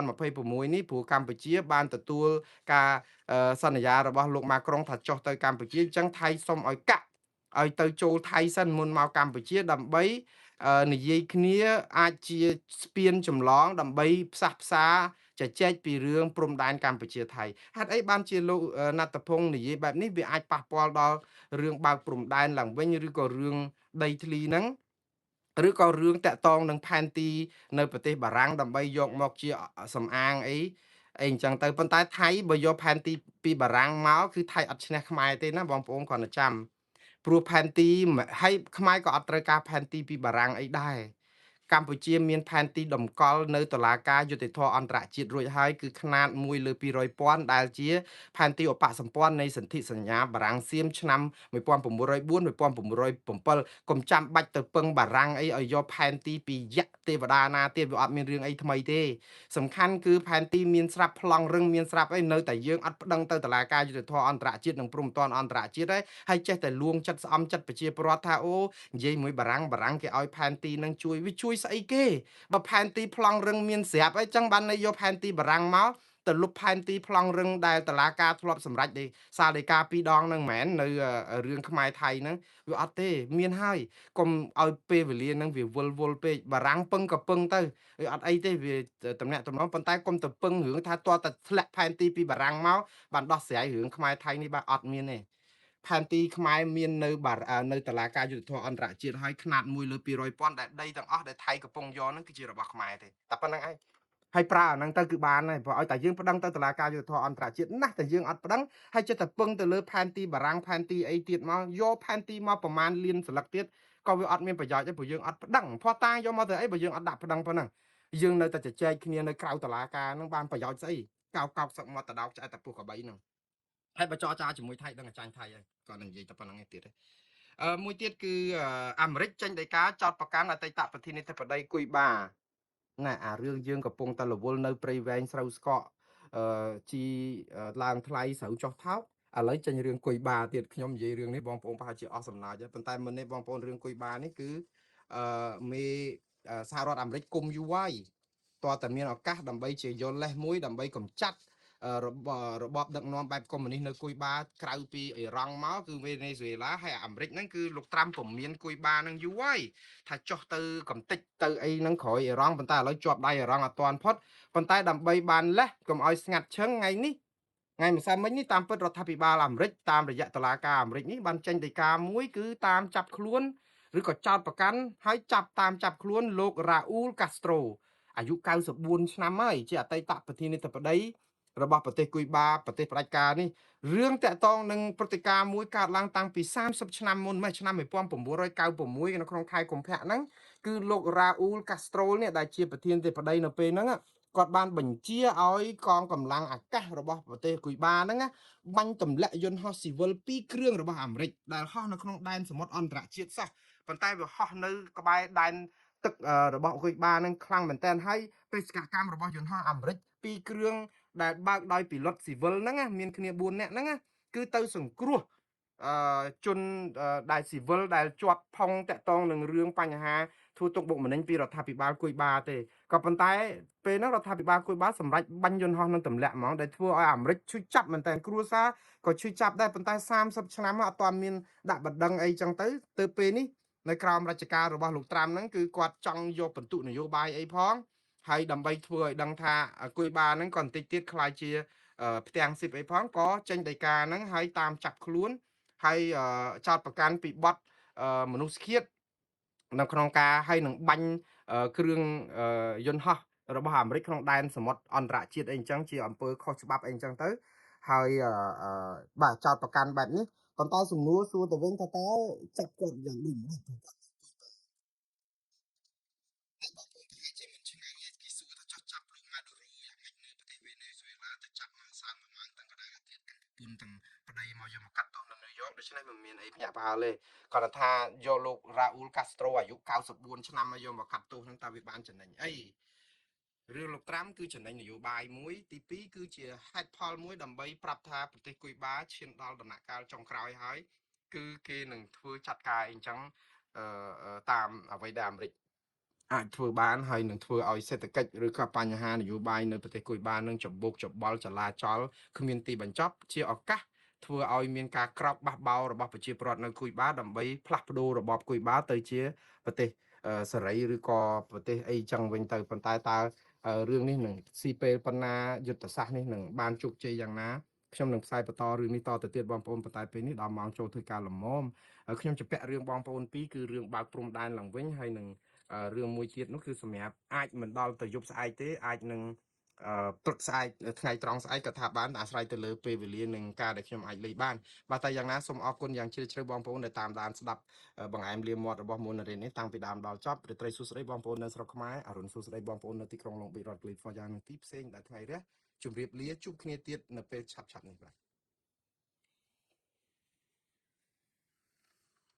2026នេះ ព្រោះកម្ពុជាបានទទួលការសន្យារបស់លោកម៉ាក្រុងថាចុះទៅកម្ពុជា អញ្ចឹងថៃសុំឲ្យកាក់ឲ្យទៅចូលថៃសិនមុនមកកម្ពុជា ដើម្បីនិយាយគ្នាអាចជាស្ពានចម្លងដើម្បីផ្សះផ្សាជជែកពីរឿងព្រំដែនកម្ពុជាថៃ។ ហេតុអីបានជាលោកណត្តភងនិយាយបែបនេះ? វាអាចប៉ះពាល់ដល់រឿងបើកព្រំដែនឡើងវិញ ឬក៏រឿងដីធ្លីហ្នឹង ឬក៏រឿងតាក់តងនឹងផែនទីនៅប្រទេសបារាំងដើម្បីយកមកជាសំអាងអីអីអញ្ចឹងទៅ។ ប៉ុន្តែថៃបើយកផែនទីពីបារាំងមក គឺថៃអត់ឈ្នះខ្មែរទេណាបងប្អូន គ្រាន់តែចាំ ព្រោះផែនទីហើយ ខ្មែរក៏អត់ត្រូវការផែនទីពីបារាំងអីដែរ។ កម្ពុជាមានផែនទីតម្កល់នៅតុលាការយុត្តិធម៌អន្តរជាតិរួចហើយ គឺខ្នាត1លើ200ពាន់ ដែលជាផែនទីឧបសម្ព័ន្ធនៃសន្ធិសញ្ញាបារាំងសៀមឆ្នាំ1904 1907 កុំចាំបាច់ទៅពឹងបារាំងអីឲ្យយកផែនទីពីយៈទេវតាណាទៀត វាអត់មានរឿងអីថ្មីទេ។ សំខាន់គឺផែនទីមានស្រាប់ ប្លង់រឹងមានស្រាប់អី នៅតែយើងអត់ប្តឹងទៅតុលាការយុត្តិធម៌អន្តរជាតិនិងព្រំប្រទានអន្តរជាតិហើយ ចេះតែលួងចិត្តស្អំចិត្តប្រជាពលរដ្ឋថា អូនិយាយមួយបារាំង បារាំងគេឲ្យផែនទីនឹងជួយ វាជួយស្អីគេ? បើផែនទីប្លង់រឹងមានស្រាប់អីចឹង បានន័យយកផែនទីបារាំងមកទៅលុបផែនទីប្លង់រឹងដែលតឡាការធ្លាប់សម្រេចសាលដីកាពីរដងហ្នឹងមែន នៅរឿងខ្មែរថៃហ្នឹង វាអត់ទេ មានហើយ កុំឲ្យពេលវេលាហ្នឹងវាវិលវល់ពេក។ បារាំងពឹងក៏ពឹងទៅ វាអត់អីទេ វាតំណាក់តំណង ប៉ុន្តែកុំទៅពឹងរឿងថាតើតែធ្លាក់ផែនទីពីបារាំងមកបានដោះស្រាយរឿងខ្មែរថៃនេះ បាទ អត់មានទេ។ ផែនទីខ្មែរមាននៅនៅតឡាការយុទ្ធធម៌អន្តរជាតិហើយ ខ្នាត1លើ200ពាន់ ដែលដីទាំងអស់ដែលថៃកំពុងយកហ្នឹងគឺជារបស់ខ្មែរទេ តែប៉ុណ្្នឹងឯង។ ហើយប្រើអាហ្នឹងទៅគឺបានហើយព្រោះឲ្យតែយើងប្តឹងទៅតុលាការយុត្តិធម៌អន្តរជាតិណាស់តែយើងអត់ប្តឹងហើយចិត្តតែពឹងទៅលើផែនទីបារាំងផែនទីអីទៀតមកយកផែនទីមកប្រមាណលានសន្លឹកទៀតក៏វាអត់មានប្រយោជន៍ដែរព្រោះយើងអត់ប្តឹងភ័ស្តុតាងយកមកទៅអីបើយើងអត់ដាក់ប្តឹងប៉ុណ្ណឹងយើងនៅតែជជែកគ្នានៅក្រៅតុលាការហ្នឹងបានប្រយោជន៍ស្អីកោកកោកសឹកមាត់តដោកឆ្អែតតែពោះកបីហ្នឹងហើយបើចរចាជាមួយថៃដឹងតែចាញ់ថៃហើយគាត់នឹងនិយាយតែប៉ុណ្្នឹងឯងទៀតទេអឺមួយទៀតគឺអាមេរិកចេញដីកាចោតប្រកាន់អតីតប្រធានាធិបតីគុយបាណាអារឿងយើងកំពុងតែរវល់នៅព្រៃវែងស្រូវស្កកអឺជីឡើងថ្លៃស្រូវចុះថោកឥឡូវចេញរឿងគុយបាទៀតខ្ញុំនិយាយរឿងនេះបងប្អូនប្រហែលជាអស់សំណើចហើយប៉ុន្តែមុននេះបងប្អូនរឿងគុយបានេះគឺអឺមេសហរដ្ឋអាមេរិកគុំយូរហើយតើតែមានឱកាសដើម្បីជាយល់លេសមួយដើម្បីកម្ចាត់របបដឹកនាំបែបកុម្មុយនីសនៅគុយបាក្រៅពីអ៊ីរ៉ង់មកគឺវេណេស៊ុយអេឡាហើយអាមេរិកហ្នឹងគឺលោកត្រាំពមៀនគុយបាហ្នឹងយូរហើយថាចុះទៅកំតិចទៅអីហ្នឹងក្រោយអ៊ីរ៉ង់ប៉ុន្តែឥឡូវជាប់ដៃអ៊ីរ៉ង់អត់ទាន់ផុតប៉ុន្តែដើម្បីបានលេសកុំឲ្យស្ងាត់ឈឹងថ្ងៃនេះថ្ងៃម្សិលមិញនេះតាមពិតរដ្ឋាភិបាលអាមេរិកតាមរយៈតុលាការអាមេរិកនេះបានចេញដីកាមួយគឺតាមចាប់ខ្លួនឬក៏ចោទប្រកាន់ហើយចាប់តាមចាប់ខ្លួនលោករ៉ាអ៊ូលកាស្ត្រូអាយុ94ឆ្នាំហើយជាអតីតប្រធានាធិបតីរបស់ប្រទេសគុយបាប្រទេសផ្ដាច់ការនេះរឿងតាក់ទងនឹងព្រឹត្តិការណ៍មួយកើតឡើងតាំងពី30ឆ្នាំមុនម៉េះឆ្នាំ1996នៅក្នុងខែកុម្ភៈហ្នឹងគឺលោករ៉ាអ៊ូលកាស្ត្រូនេះដែលជាប្រធានាធិបតីនៅពេលហ្នឹងគាត់បានបញ្ជាឲ្យកងកម្លាំងអាកាសរបស់ប្រទេសគុយបាហ្នឹងបាញ់ទម្លាក់យន្តហោះស៊ីវិល2គ្រឿងរបស់អាមេរិកដែលហោះនៅក្នុងដែនសមុទ្រអន្តរជាតិសោះប៉ុន្តែវាហោះនៅក្បែរដែនទឹករបស់គុយបាហ្នឹងខ្លាំងមែនតើហើយបេសកកម្មរបស់យន្តហោះអាមេរិក2គ្រឿងដែលបើកដោយពីលុតស៊ីវិលហ្នឹងមានគ្នា4នាក់ហ្នឹងគឺទៅសង្គ្រោះអឺជនដែលស៊ីវិលដែលជាប់ផុងតាក់ទងនឹងរឿងបញ្ហាធ្វើទុកបុកម្នេញពីរដ្ឋាភិបាលគុយបាទេក៏ប៉ុន្តែពេលហ្នឹងរដ្ឋាភិបាលគុយបាសម្រេចបាញ់យន្តហោះនឹងទម្លាក់ហ្មងដែលធ្វើឲ្យអាមេរិកឈឺចាប់មែនតើគ្រួសារក៏ឈឺចាប់ដែរប៉ុន្តែ30ឆ្នាំអត់ទាន់មានដាក់បណ្ដឹងអីចឹងទៅទៅពេលនេះនៅក្រោមរជ្ជកាលរបស់លោកត្រាំហ្នឹងគឺគាត់ចង់យកបន្ទុកនយោបាយអីផងហើយដើម្បីធ្វើឲ្យដឹងថាគុយបាហ្នឹងក៏បន្តិចទៀតក្លាយជាផ្ទាំងស៊ីបអីផងក៏ចេញដីកាហ្នឹងហើយតាមចាប់ខ្លួនហើយចោទប្រកាន់ពីបទមនុស្សឃាតនៅក្នុងការហើយនឹងបាញ់គ្រឿងយន្តហោះរបស់អាមេរិកក្នុងដែនសមុទ្រអន្តរជាតិអីអញ្ចឹងជាអំពើខុសច្បាប់អីអញ្ចឹងទៅហើយបាទចោទប្រកាន់បែបនេះប៉ុន្តែសំណួរសួរទៅវិញថាតើចាប់គាត់យ៉ាងដូចម្តេចបងប្អូនប្រហែលជាមិនឆ្ងល់ទេគេសួរថាចោះចាប់លោកម៉ាឌូរ៉ូយ៉ាងម៉េចនៅប្រទេសវេណេស៊ុយអេឡាទៅចាប់មកសើមួយម៉ោងទាំងកណ្ដាលទៀតទាំងប្រពន្ធទាំងប្តីមកយកមកកាត់ទោសនៅញូវយ៉កដូច្នេះមិនមានអីភ្ញាក់ផ្អើលទេគាត់ថាយកលោករ៉ាអ៊ូលកាស្ត្រូអាយុ94ឆ្នាំមកយកមកកាត់ទោសនឹងតើវាបានចំណេញអីរឿងលោកត្រាំគឺចំណេញនយោបាយមួយទី2គឺជាហេតុផលមួយដើម្បីប្រាប់ថាប្រទេសគុយបាឈានដល់ដំណាក់កាលចុងក្រោយហើយគឺគេនឹងធ្វើចាត់ការអីចឹងតាមអ្វីដែលអាមេរិកអាចធ្វើបានហើយនឹងធ្វើឲ្យសេដ្ឋកិច្ចឬក៏បញ្ហានយោបាយនៅប្រទេសគុយបានឹងច្របូកច្របល់ចលាចលគ្មានទីបញ្ចប់ជាឱកាសធ្វើឲ្យមានការក្រោកបះបោររបស់ប្រជាពលរដ្ឋនៅគុយបាដើម្បីផ្លាស់ប្ដូររបបគុយបាទៅជាប្រទេសសេរីឬក៏ប្រទេសអីចឹងវិញទៅប៉ុន្តែតើរឿងនេះនឹងស៊ីពេលប៉ុណ្ណាយុទ្ធសាស្ត្រនេះនឹងបានជោគជ័យយ៉ាងណាខ្ញុំនឹងផ្សាយបន្តរឿងនេះតទៅទៀតបងប្អូនប៉ុន្តែពេលនេះដល់ម៉ោងចូលធ្វើការល្មមខ្ញុំជពាក់រឿងបងប្អូនពីរគឺរឿងបើកព្រំដែនឡើងវិញហើយនឹងរឿងមួយទៀតនោះគឺសម្រាប់អាចមិនដល់ទៅយប់ស្អែកទេអាចនឹងព្រឹកស្អែកថ្ងៃត្រង់ស្អែកក៏ថាបានអាស្រ័យទៅលើពេលវេលានិងការដែលខ្ញុំអាចលេងបានបាទតែយ៉ាងណាសូមអរគុណយ៉ាងជ្រាលជ្រៅបងប្អូនដែលតាមដានស្ដាប់បង្អែមលាមាត់របស់មុនរិននេះតាំងពីដើមដល់ចប់រាត្រីសួស្តីបងប្អូននៅស្រុកខ្មែរអរុណសួស្តីបងប្អូននៅទីក្រុងឡុងប៊ីរដ្ឋកាលីហ្វ័រញ៉ានិងទីផ្សេងដែលថ្ងៃរះជម្រាបលាជួបគ្នាទៀតនៅពេលឆាប់ៗនេះបាទ។